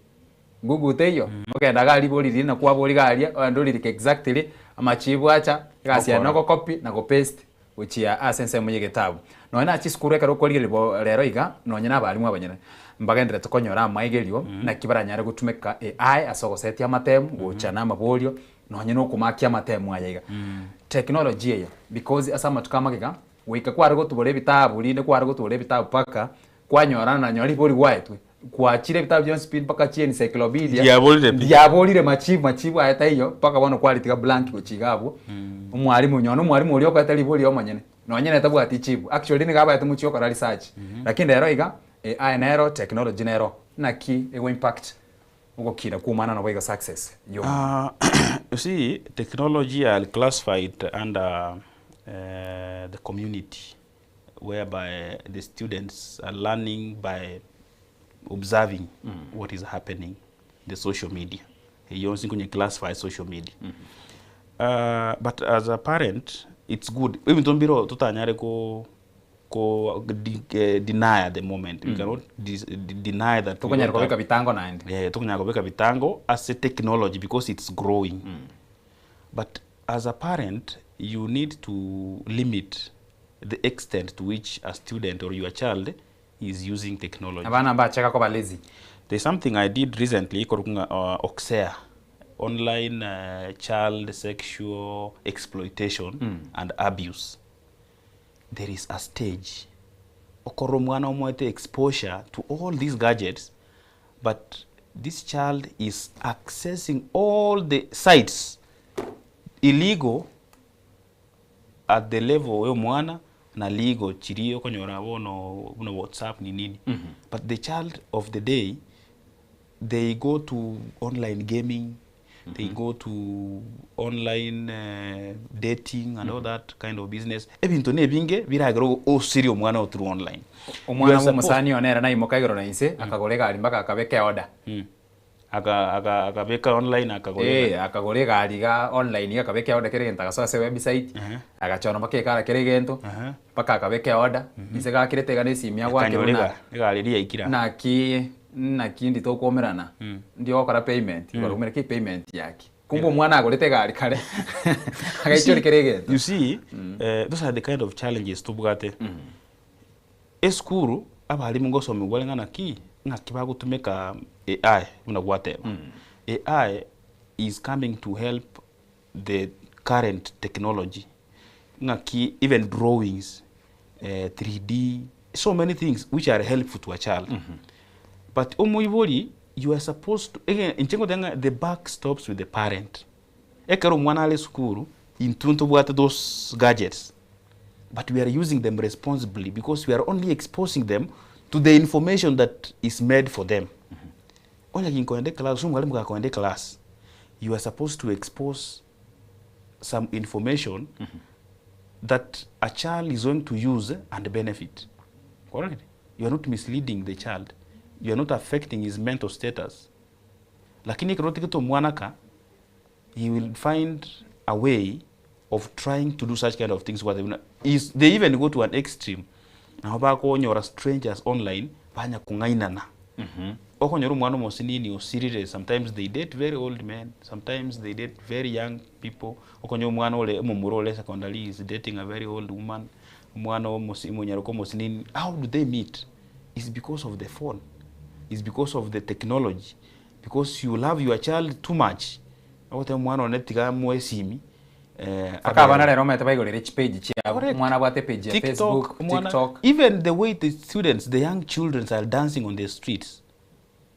Google teiyo, ogenda iga aria ribori riria nakwabori iga aria, ogende oririke exactly, amachibu acha, egasi yaye nogokopi na gopaste gochia ase ensemo ya egetabu. Nonya na chisukuru ekero okorigereria bo rero iga, nonya na abalimu abanyene, mbagendererete konyora amaigerio, naki baranyare gotumeka AI ase ogosetia amatemu, gocha na amaborio, nonya na okomakia amatemu aya iga. Technology eye, because ase amatuko amagega, goika kware gotubora ebitabu rinde kware gotubora ebitabu mpaka, kwanyorana na nyora ribori gwaetwe, Gwachire ebitabu bionsi pi mpaka chi encyclopedia Ndiaborire pi. ndiaborire machibu machibu aye taiyo mpaka bono kwaritiga blank gochia iga abwo omwalimu onye omwalimu oria okoeta ribori omonyene nonye nere tabwati chibu actually nigo abaete mochie gokora research lakini rero iga AI nero technology nero naki ego impact ogokina kwa omwana nabo igo success ya omwana. You see technology I'll classify it under the community. whereby the students are learning by observing what is happening the social media. Eyio yonsi nkonye classify social media. But as a parent it's good ebinto mbiro totanyare ko ko deny at the moment we cannot deny that we Tokonyara don't have kobeka bitango naende. Eh, tokonyara kobeka bitango ase technology because it's growing but as a parent you need to limit the extent to which a student or your child is using technology. Abana mbachaka koba lazy. There's something I did recently ikorokwa ng'a OCSEA, Online Child Sexual Exploitation and Abuse. There is a stage okorora omwana omoete exposure to all these gadgets but this child is accessing all the sites illegal at the level ya omwana na legal chiria okonyora bono buna whatsapp ni nini but the child of the day they go to online gaming they go to online dating and all that kind of business ebinto na ebinge biragere osirie omwana oo through online. You Omwana are bwa supposed omosani one ere naimoka igoro na inse akagora egari mpaka akabeka eorder. Aka aka akabeka online akagora egari. Ee, akagora egari iga online iga akabeka eorder kera egento agasoa ase ewebsite, agachora mpaka ekara kera egento, mpaka akabeka eorder, inse gakirete iga na esimi agwakerwa Akanyora na ega egari eria yaikire aa. naki naki ndi tokoumerana, ndi ogokora payment, igoro oumere ki payment yaki. Kumbe omwana agorete egari kare, agaichori kera egento. You see, those are the kind of challenges tobwate. Esukuru abalimu ngosomigwa bare ng'a naki, ng'aki bagotumeka AI buna gwateba. AI is coming to help the current technology ng'aki even drawings, 3D, so many things which are helpful to a child. But omoibori you are supposed to ege inche ngoteba ng'a the buck stops with the parent. Ekero omwana are esukuru, intwe ntobwate those gadgets but we are using them responsibly because we are only exposing them to the information that is made for them. Onye ginkoenda eclass gose omwalimu gakoenda eclass, you are supposed to expose some information that a child is going to use and benefit. Kwarorire? You are not misleading the child, you are not affecting his mental status. Lakini ekero otigete omwana aka, he will find a way of trying to do such kind of things gwateba buna is they even go to an extreme nabo bakonyora strangers online banya kong'ainana. Okonyora omwana omosinini osirire sometimes they date very old men, sometimes they date very young people, okonyora omwana ore omomura ore secondary is dating a very old woman, omwana omosi omonyaroka omosinini, how do they meet? Is because of the phone, is because of the technology, because you love your child too much, ogoteba omwana one tiga moe esimi Mpaka abana rero omanyete baigorere chipage chiabo, Correct. omwana abwate epage ya TikTok, Facebook, omwana, TikTok. even the way the students, the young children are dancing on the streets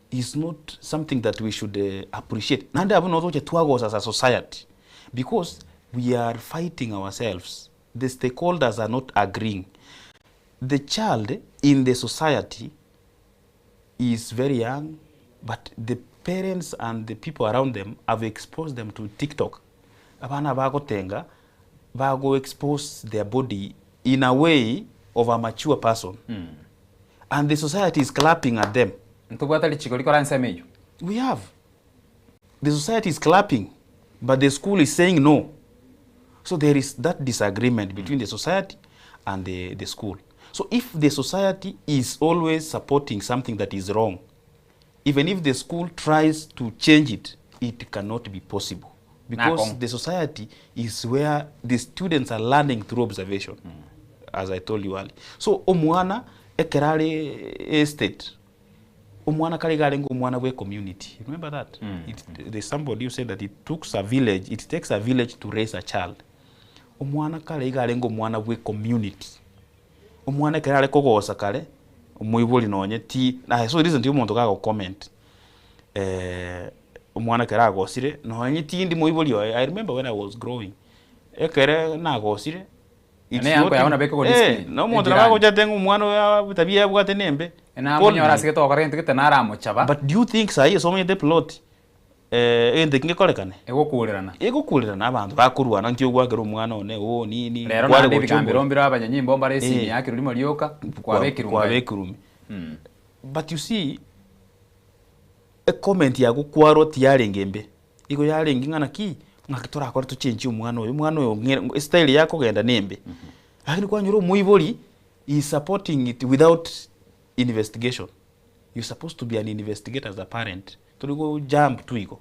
is not something that we should appreciate. Naende abwo nabo togocha twagosa as a society because we are fighting ourselves, the stakeholders are not agreeing. The child in the society is very young but the parents and the people around them have exposed them to TikTok. Abana bagotenga bago expose their body in a way of a mature person and the society is clapping at them. Ntobwate richiko rikora ensemo eyio? We have. The society is clapping but the school is saying no. So there is that disagreement between the society and the, the school. So if the society is always supporting something that is wrong, even if the school tries to change it, it cannot be possible. Because Nakong'u. the society is where the students are learning through observation, as I told you earlier. So omwana ekero are estate, omwana kare iga arenge omwana bwe community. Remember that? It, there's somebody who said that it took a village, it takes a village to raise a child. Omwana kare iga arenge omwana bwe community. Omwana ekero are kogosa kare, omoibori nonye ti, aye so recently omonto gago comment, eh, omwana ekero agosire, nonye tindi moibori oye, I remember when I was growing, ekere nagosire, it's Ene yango not yago nabo ekogwa eh, discipline, na omonto ejirani. nabo agocha atebe ng'a omwana oyo tabia abwate nembe, Namonyora ase gete ogokora egento gete naramochaba. But do you think sahi ase omanyete eplot, eh, egento eki ngekorekane? Egokurerana. Egokurerana abanto bakorwana nki ogwakera omwana one oo nini, Rero kware naende gochia ebigambero obore. mbire abanyanyimbo mbare esimi Eh. yakirwe rimo rioka, kwabekirwe ngai. Kwabekirwe ime. But you see, ecomment yago kwarwa tiyarenge embe, igo yarenge ng'a naki, ng'aki torakore tochenchie omwana oyo, omwana oyo ng'e estyle yakogenda nembe. Lakini kwanyora omoibori, he is supporting it without investigation. You're supposed to be an investigator as a parent. Tori go jump tu igo,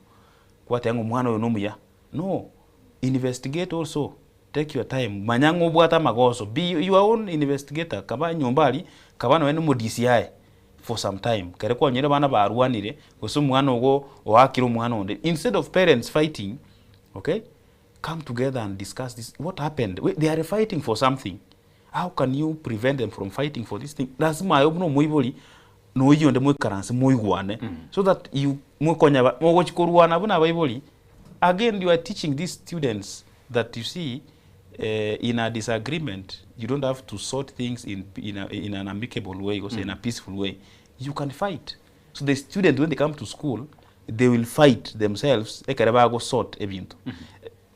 kwateba ng'a omwana oyo nomuya. No, investigate also, take your time, manya ng'a obwate amagoso, be your own investigator, kaba nyomba aria, kaba nonye na omo DCI for some time. Ekero kwanyora abana barwanire, gose omwana ogo oakire omwana onde, instead of parents fighting, okay, come together and discuss this, what happened, they are fighting for something, how can you prevent them from fighting for this thing? Lazima aye buna omoibori, noyio onde moikaranse moigwane, so that you mokonya ba mogochi korwana buna abaibori, again you are teaching these students that you see eh, in a disagreement you don't have to sort things in, in, a, in an amicable way gose in a peaceful way, you can fight. So the student when they come to school, they will fight themselves ekere bago sort ebinto.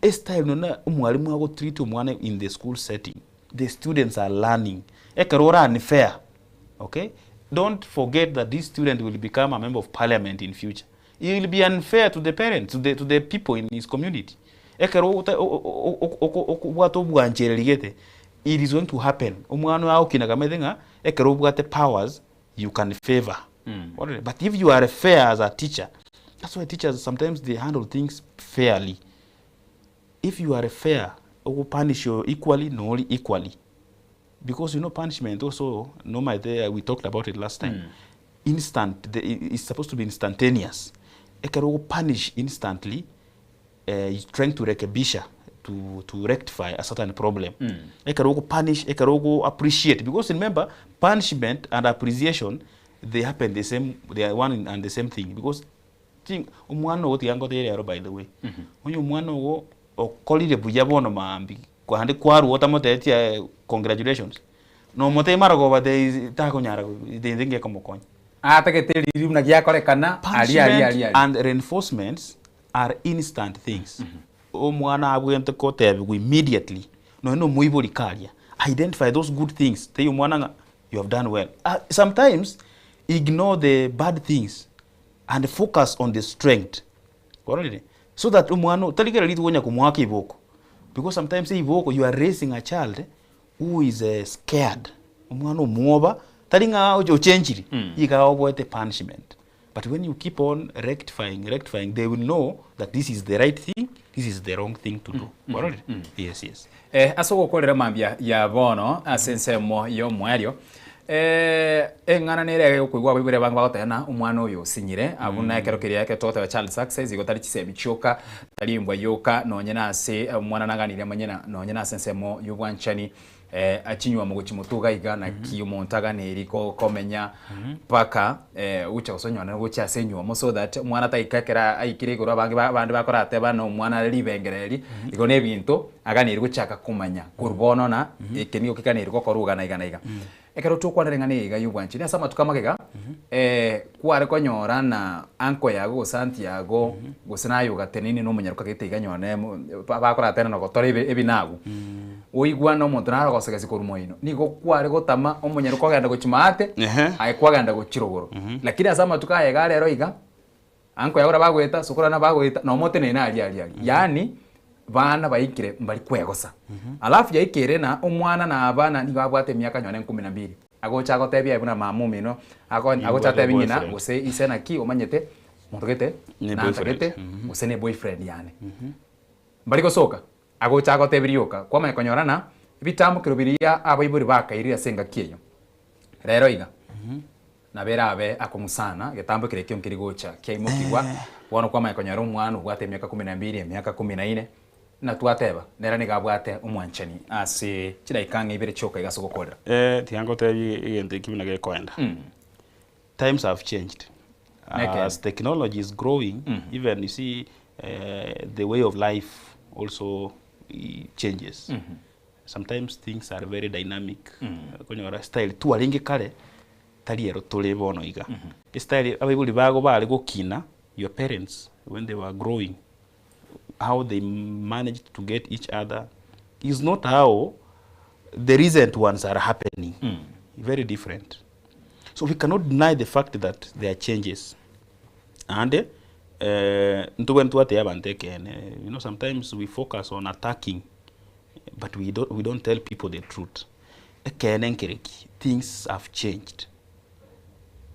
Estyle nonye omwalimu ago treat omwana in the school setting, the students are learning. Ekero ore unfair, okay, don't forget that this student will become a member of parliament in future. He will be unfair to the parents, to the, to the people in his community. Ekero obwate obwanchereri gete, it is going to happen. Omwana oyo agokina kamanyete ng'a ekero obwate powers, you can favor. But if you are fair as a teacher, that's why teachers sometimes they handle things fairly. If you are fair, ogo punish you equally, nori equally. Because you know punishment also, no my there, we talked about it last time. Instant, the, it's supposed to be instantaneous. Ekero ogo punish instantly, you're trying to rekebisha, to, to rectify a certain problem. Ekero ogo punish, ekero ogo appreciate. Because remember, punishment and appreciation, they happen the same, they are one and the same thing. Because think, omwana ogo tiga ngoterie ero by the way. Onye omwana ogo okorire buya bono maambia, kwande kwarwa otamotebetie congratulations. Nomotebie marogoba there is takonyara thingi gekomokonya. Atagete eriri buna giakorekana, aria, aria, aria, aria. Punishment and reinforcements are instant things. Omwana abwente kotebigwa immediately. Nonye na omoibori karia, identify those good things. Tebia omwana ng'a you have done well. Sometimes ignore the bad things and focus on the strength. Kwarorire? So that omwana oyo, tari kera rituko onya komoaka iboko. Because sometimes iboko you are raising a child who is scared. Omwana omwoba, tari ng'a ochenchiri, iga oboete punishment. But when you keep on rectifying, rectifying, they will know that this is the right thing, this is the wrong thing to do. Kwarorire? Yes, yes. Eh, ase ogokorera mambia ya bono ase ensemo y'omoerio, eh, eng'ana nere egokoigwa abaibori abange bagoteba ng'a omwana oyo osinyire, abwo na ekero keria ekero togoteba child success, igo tari chisemi chioka, tari embwa yoka, nonye na ase omwana naganirie amanye na nonye na ase ensemo y'obwanchani, eh, achinywa mogochi motwe iga iga, naki omonto aganeirie komenya mpaka eh, ogocha gosonyora gocha ase enywomo so that omwana taika ekero aikire igoro abange abande bakorateba na omwana are ribengereri, igo na ebinto aganeirie gochaka komanya korwa bono na eke nigo keganeirie gokorwa iga na iga na iga. Ekero tokwanera ng'a niga y'obwanchani ase amatuko amagega, eh, kware konyora na uncle yago gose aunty yago, gose naye ogatenene na omonyaroka gete iga nyore bakoratena na gotora ebinagu. Oigwane omonto nare ogosegesi korwa moino, nigo kware gotama omonyene kogenda gochia maate, Ehe. aye kwagenda gochia rogoro. Lakini ase amatuko aya iga rero iga, anko yao bagoeta, sokoro nabo bagoeta, nomo oteneine aria aria aria. Yaani, bana baikire mbari kwegosa. Alafu yaikire na omwana na abana nigo abwate emiaka nonye kumi na mbili, agocha agotebia aye buna mama omino, ago agocha Nimbwate atebi ng'ina boyfriend. gose ise naki omanyete, monto gete, Ne boyfriend. nantagete, gose ne boyfriend yane. Mbari gosoka. Agocha agotebirie rioka, kwamanya konyora na ebitambokero biria abaibori bakairire ase engaki eyio. Rero iga, nabo erabe akong'u sana, egetambokero ekio nkeri gocha kiaimokigwa, bono kwamanya konyora omwana obwate emiaka kumi na mbiri, emiaka kumi na ine, na twateba, nere nigo abwate omwanchani ase chidaika ang'e ibere chioka iga ase ogokorera. Eh, tiga ngotebie egento eki buna gekoenda. Times have changed. Nekeene. As technology is growing, even you see the way of life also changes. Sometimes things are very dynamic. Okonyora style twarenge kare, tari ero tore bono iga. Estyle abaibori bago bare gokina, your parents when they were growing, how they managed to get each other is not how the recent ones are happening. Very different. So we cannot deny the fact that there are changes. Naende ntobwenerete twatebia abanto ekeene, you know sometimes we focus on attacking but we don't, we don't tell people the truth. Ekeene nkere ki? Things have changed.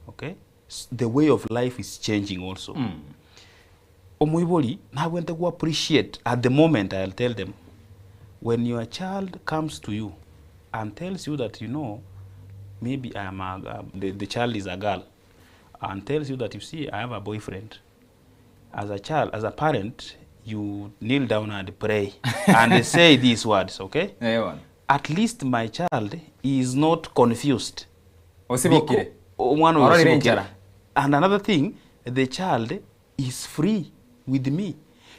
Okay? The way of life is changing also. Omoibori nabwenerete go appreciate at the moment I'll tell them when your child comes to you and tells you that you know maybe I am a, the, the child is a girl and tells you that you see I have a boyfriend as a child as a parent you kneel down and pray and say these words okay Eh, bono. at least my child is not confused Osibokire. Biko- omwana oyo Ororire osibokire. enchara. And another thing, the child is free with me.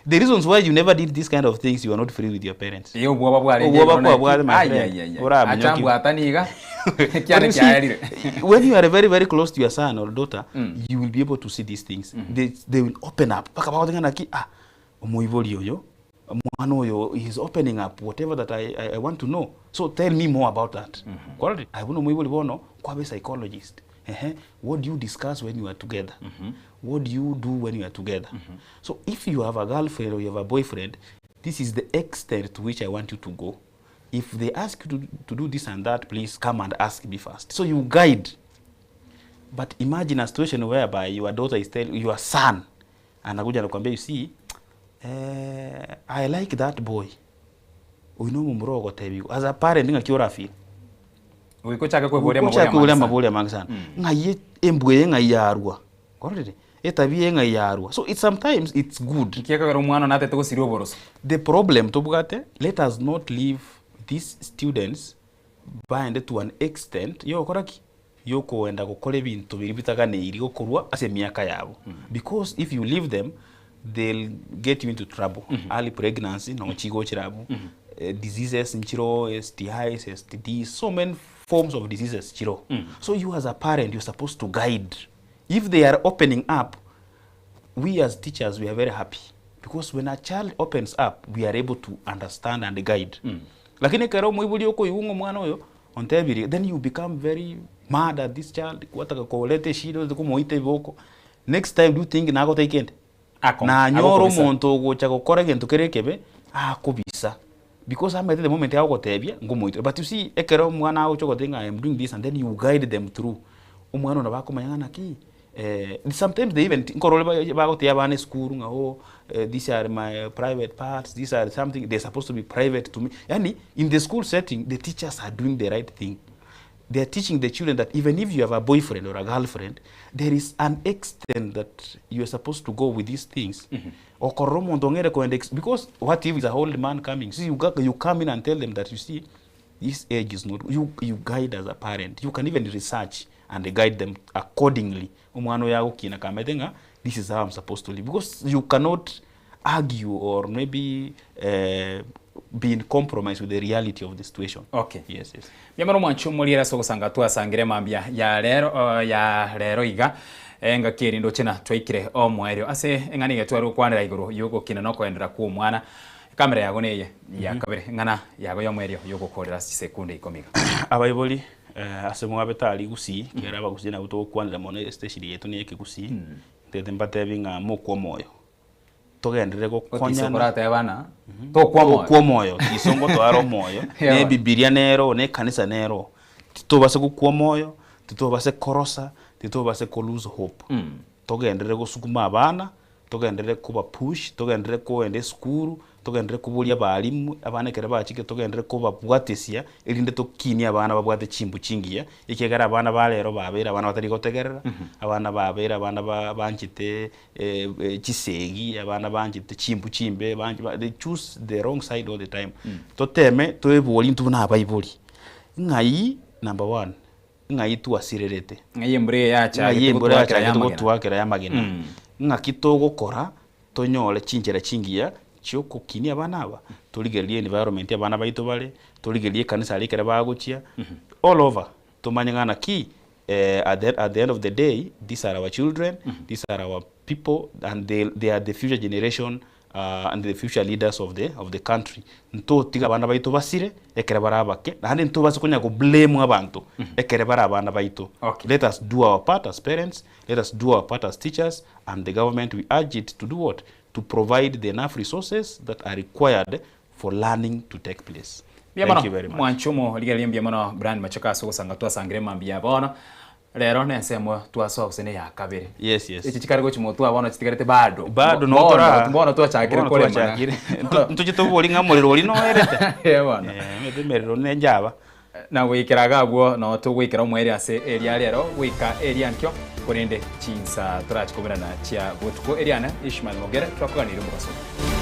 The reasons why you never did these kind of things, you are not free with your parents. Ee, obwoba bwarenge Obwoba igoro naki. kwabwate, my Ai, friend. ai, ai, ai. Oraminyoki. Achambwata niga. But Ekiane you see, kiaerire. when you are very, very close to your son or daughter, you will be able to see these things. They will open up. Paka bagotenga naki, ah, omoibori oyo, omwana oyo is opening up whatever that I want to know. So tell me more about that. Kwarorire? Aye buna omoibori bono, kwabe psychologist. Ehe, what do you discuss when you are together? What do you do when you are together? So if you have a girlfriend or you have a boyfriend, this is the extent to which I want you to go. If they ask you to do this and that, please come and ask me first. So you guide. But imagine a situation whereby your daughter is telling your son, anakuja anakuambia, you see, eh, I like that boy. Oyo na omomura ogotebiwa. As a parent ng'aki orafeel? Goika ochake kweboria Goika ochake amaborio kweboria amange sana. amaborio amange sana. Ng'ai embwa eye ng'ai yarwa? Kwarorire? Etabia eye ng'ai yarwa? So it's sometimes it's good. Nki ekogera omwana one atete gosiria oboroso? The problem tobwate, let us not leave these students baende to an extent yogokora ki? Yokoenda gokora ebinto biria bitaganeiri gokorwa ase emiaka yabo. Because if you leave them, they'll get you into trouble. Early pregnancy, nonye chigochera abwo, diseases nchiroo, STIs, STDs, so many forms of diseases chiroo. So you as a parent, you're supposed to guide. If they are opening up, we as teachers, we are very happy. Because when a child opens up, we are able to understand and guide. Lakini ekero omoibori okoigwa ng'a omwana oyo ontebirie, then you become very mad at this child, gwataka koreta eshida otagete komoita ebiboko. Next time do you think nagotake kende? Ako- Nanyore agokobisa. omonto ogocha gokora egento kere ekebe, akobisa. Because amaete the moment agogotebia, ngomoitore. But you see, ekero omwana agocha goteba ng'a I am doing this and then you guide them through, omwana oyo nabo akomanya ng'a naki, sometimes they even nkorora bagotebia abana esukuru ng'a oh, these are my private parts, these are something, they're supposed to be private to me. Yaani in the school setting, the teachers are doing the right thing. They are teaching the children that even if you have a boyfriend or a girlfriend, there is an extent that you are supposed to go with these things. Okorora omonto ong'ere koenda ex- because what if is a old man coming? See, you, go, you come in and tell them that you see, this age is not, you, you guide as a parent. You can even research and guide them accordingly. Omwana oyo agokina kamanyete ng'a this is how I'm supposed to live. Because you cannot argue or maybe be in compromise with the reality of the situation. Okay. Yes, yes. Mbuya mono mwanche omoriere ase ogosanga twasangire mambia ya rero uh, ya rero iga engaki eri ndoche na twaikire omoerio ase eng'ana iga tware gokwanera igoro yogokina na okoenderera kwa omwana. Ekamera yago neye ya kabere, eng'ana yago y'omoerio y'ogokoorera ase chisekunde ikomi iga. Abaibori, ase mwabete aria Gusii, ekiagera Abagusii nabwo togokwanera mono estation yaito niyo Ekegusii, ntagete mbatebi ng'a mokwe omoyo, togenderere Otiso gokonyana. korateba ng'a tokwa omoyo. Tokwa omoyo, tiso ngotoare omoyo, Eeh. na ebibiria nero, na ekanisa nero, titobasa gokwa omoyo, titobasa korosa, titobasa ko lose hope. Togenderere gosukuma abana, togenderere koba push, togenderere koenda esukuru, togenderere koboria abalimu, abana ekero bachikire togenderere kobabwatesia, erinde tokinie abana babwate chimbu chingiya, ekiagera abana ba rero babeire abana batari gotegerera, abana babeire abana ba banchete chisegi, abana banchete chimbu chimbe, banch ba they choose the wrong side all the time. Toteme toeborie intwe buna abaibori, ng'ai number one, ng'ai twasirerete? Ng'ai embura eye Ng'ai yachagete embura gotwakera yachagete y'amagena? gotwakera y'amagena? Ng'aki togokora tonyore chinchera chingiya chiokokinia abana aba? Torigererie environment abana baito bare, torigererie ekanisa aria ekere bagochia, all over, tomanye ng'a naki at the at the end of the day these are our children, these are our people and they they are the future generation and the future leaders of the of the country. Ntotiga abana baito basire ekere bare abake, naende ntobase konya ko blame abanto ekere bare abana baito. Let us do our part as parents, let us do our part as teachers and the government we urge it to do what? To provide the enough resources that are required for learning to take place. Mbuya Thank mono you very much. mwanche omorigereria mbuya mono Brian Machoka ase ogosanga twasangire mambia ya bono. Rero nensemo twasoa gose neya kabere. Yes, yes. Echi chikare gochi motwe bono chitigarete bado. Bado Bono notora bono twachakire bono korema. twachakire. Ntoche tobori ng'a omorero oria noerete. Eh bono. Eh, omanyete emerero nenchaba. Na goikera iga abwo noo togoikera omoerio ase eria rero goika eria nkio, korende chinsa torachi koberana chia botuko. Eriane Ishmael Mogere, twakoganirie omobaso omuya.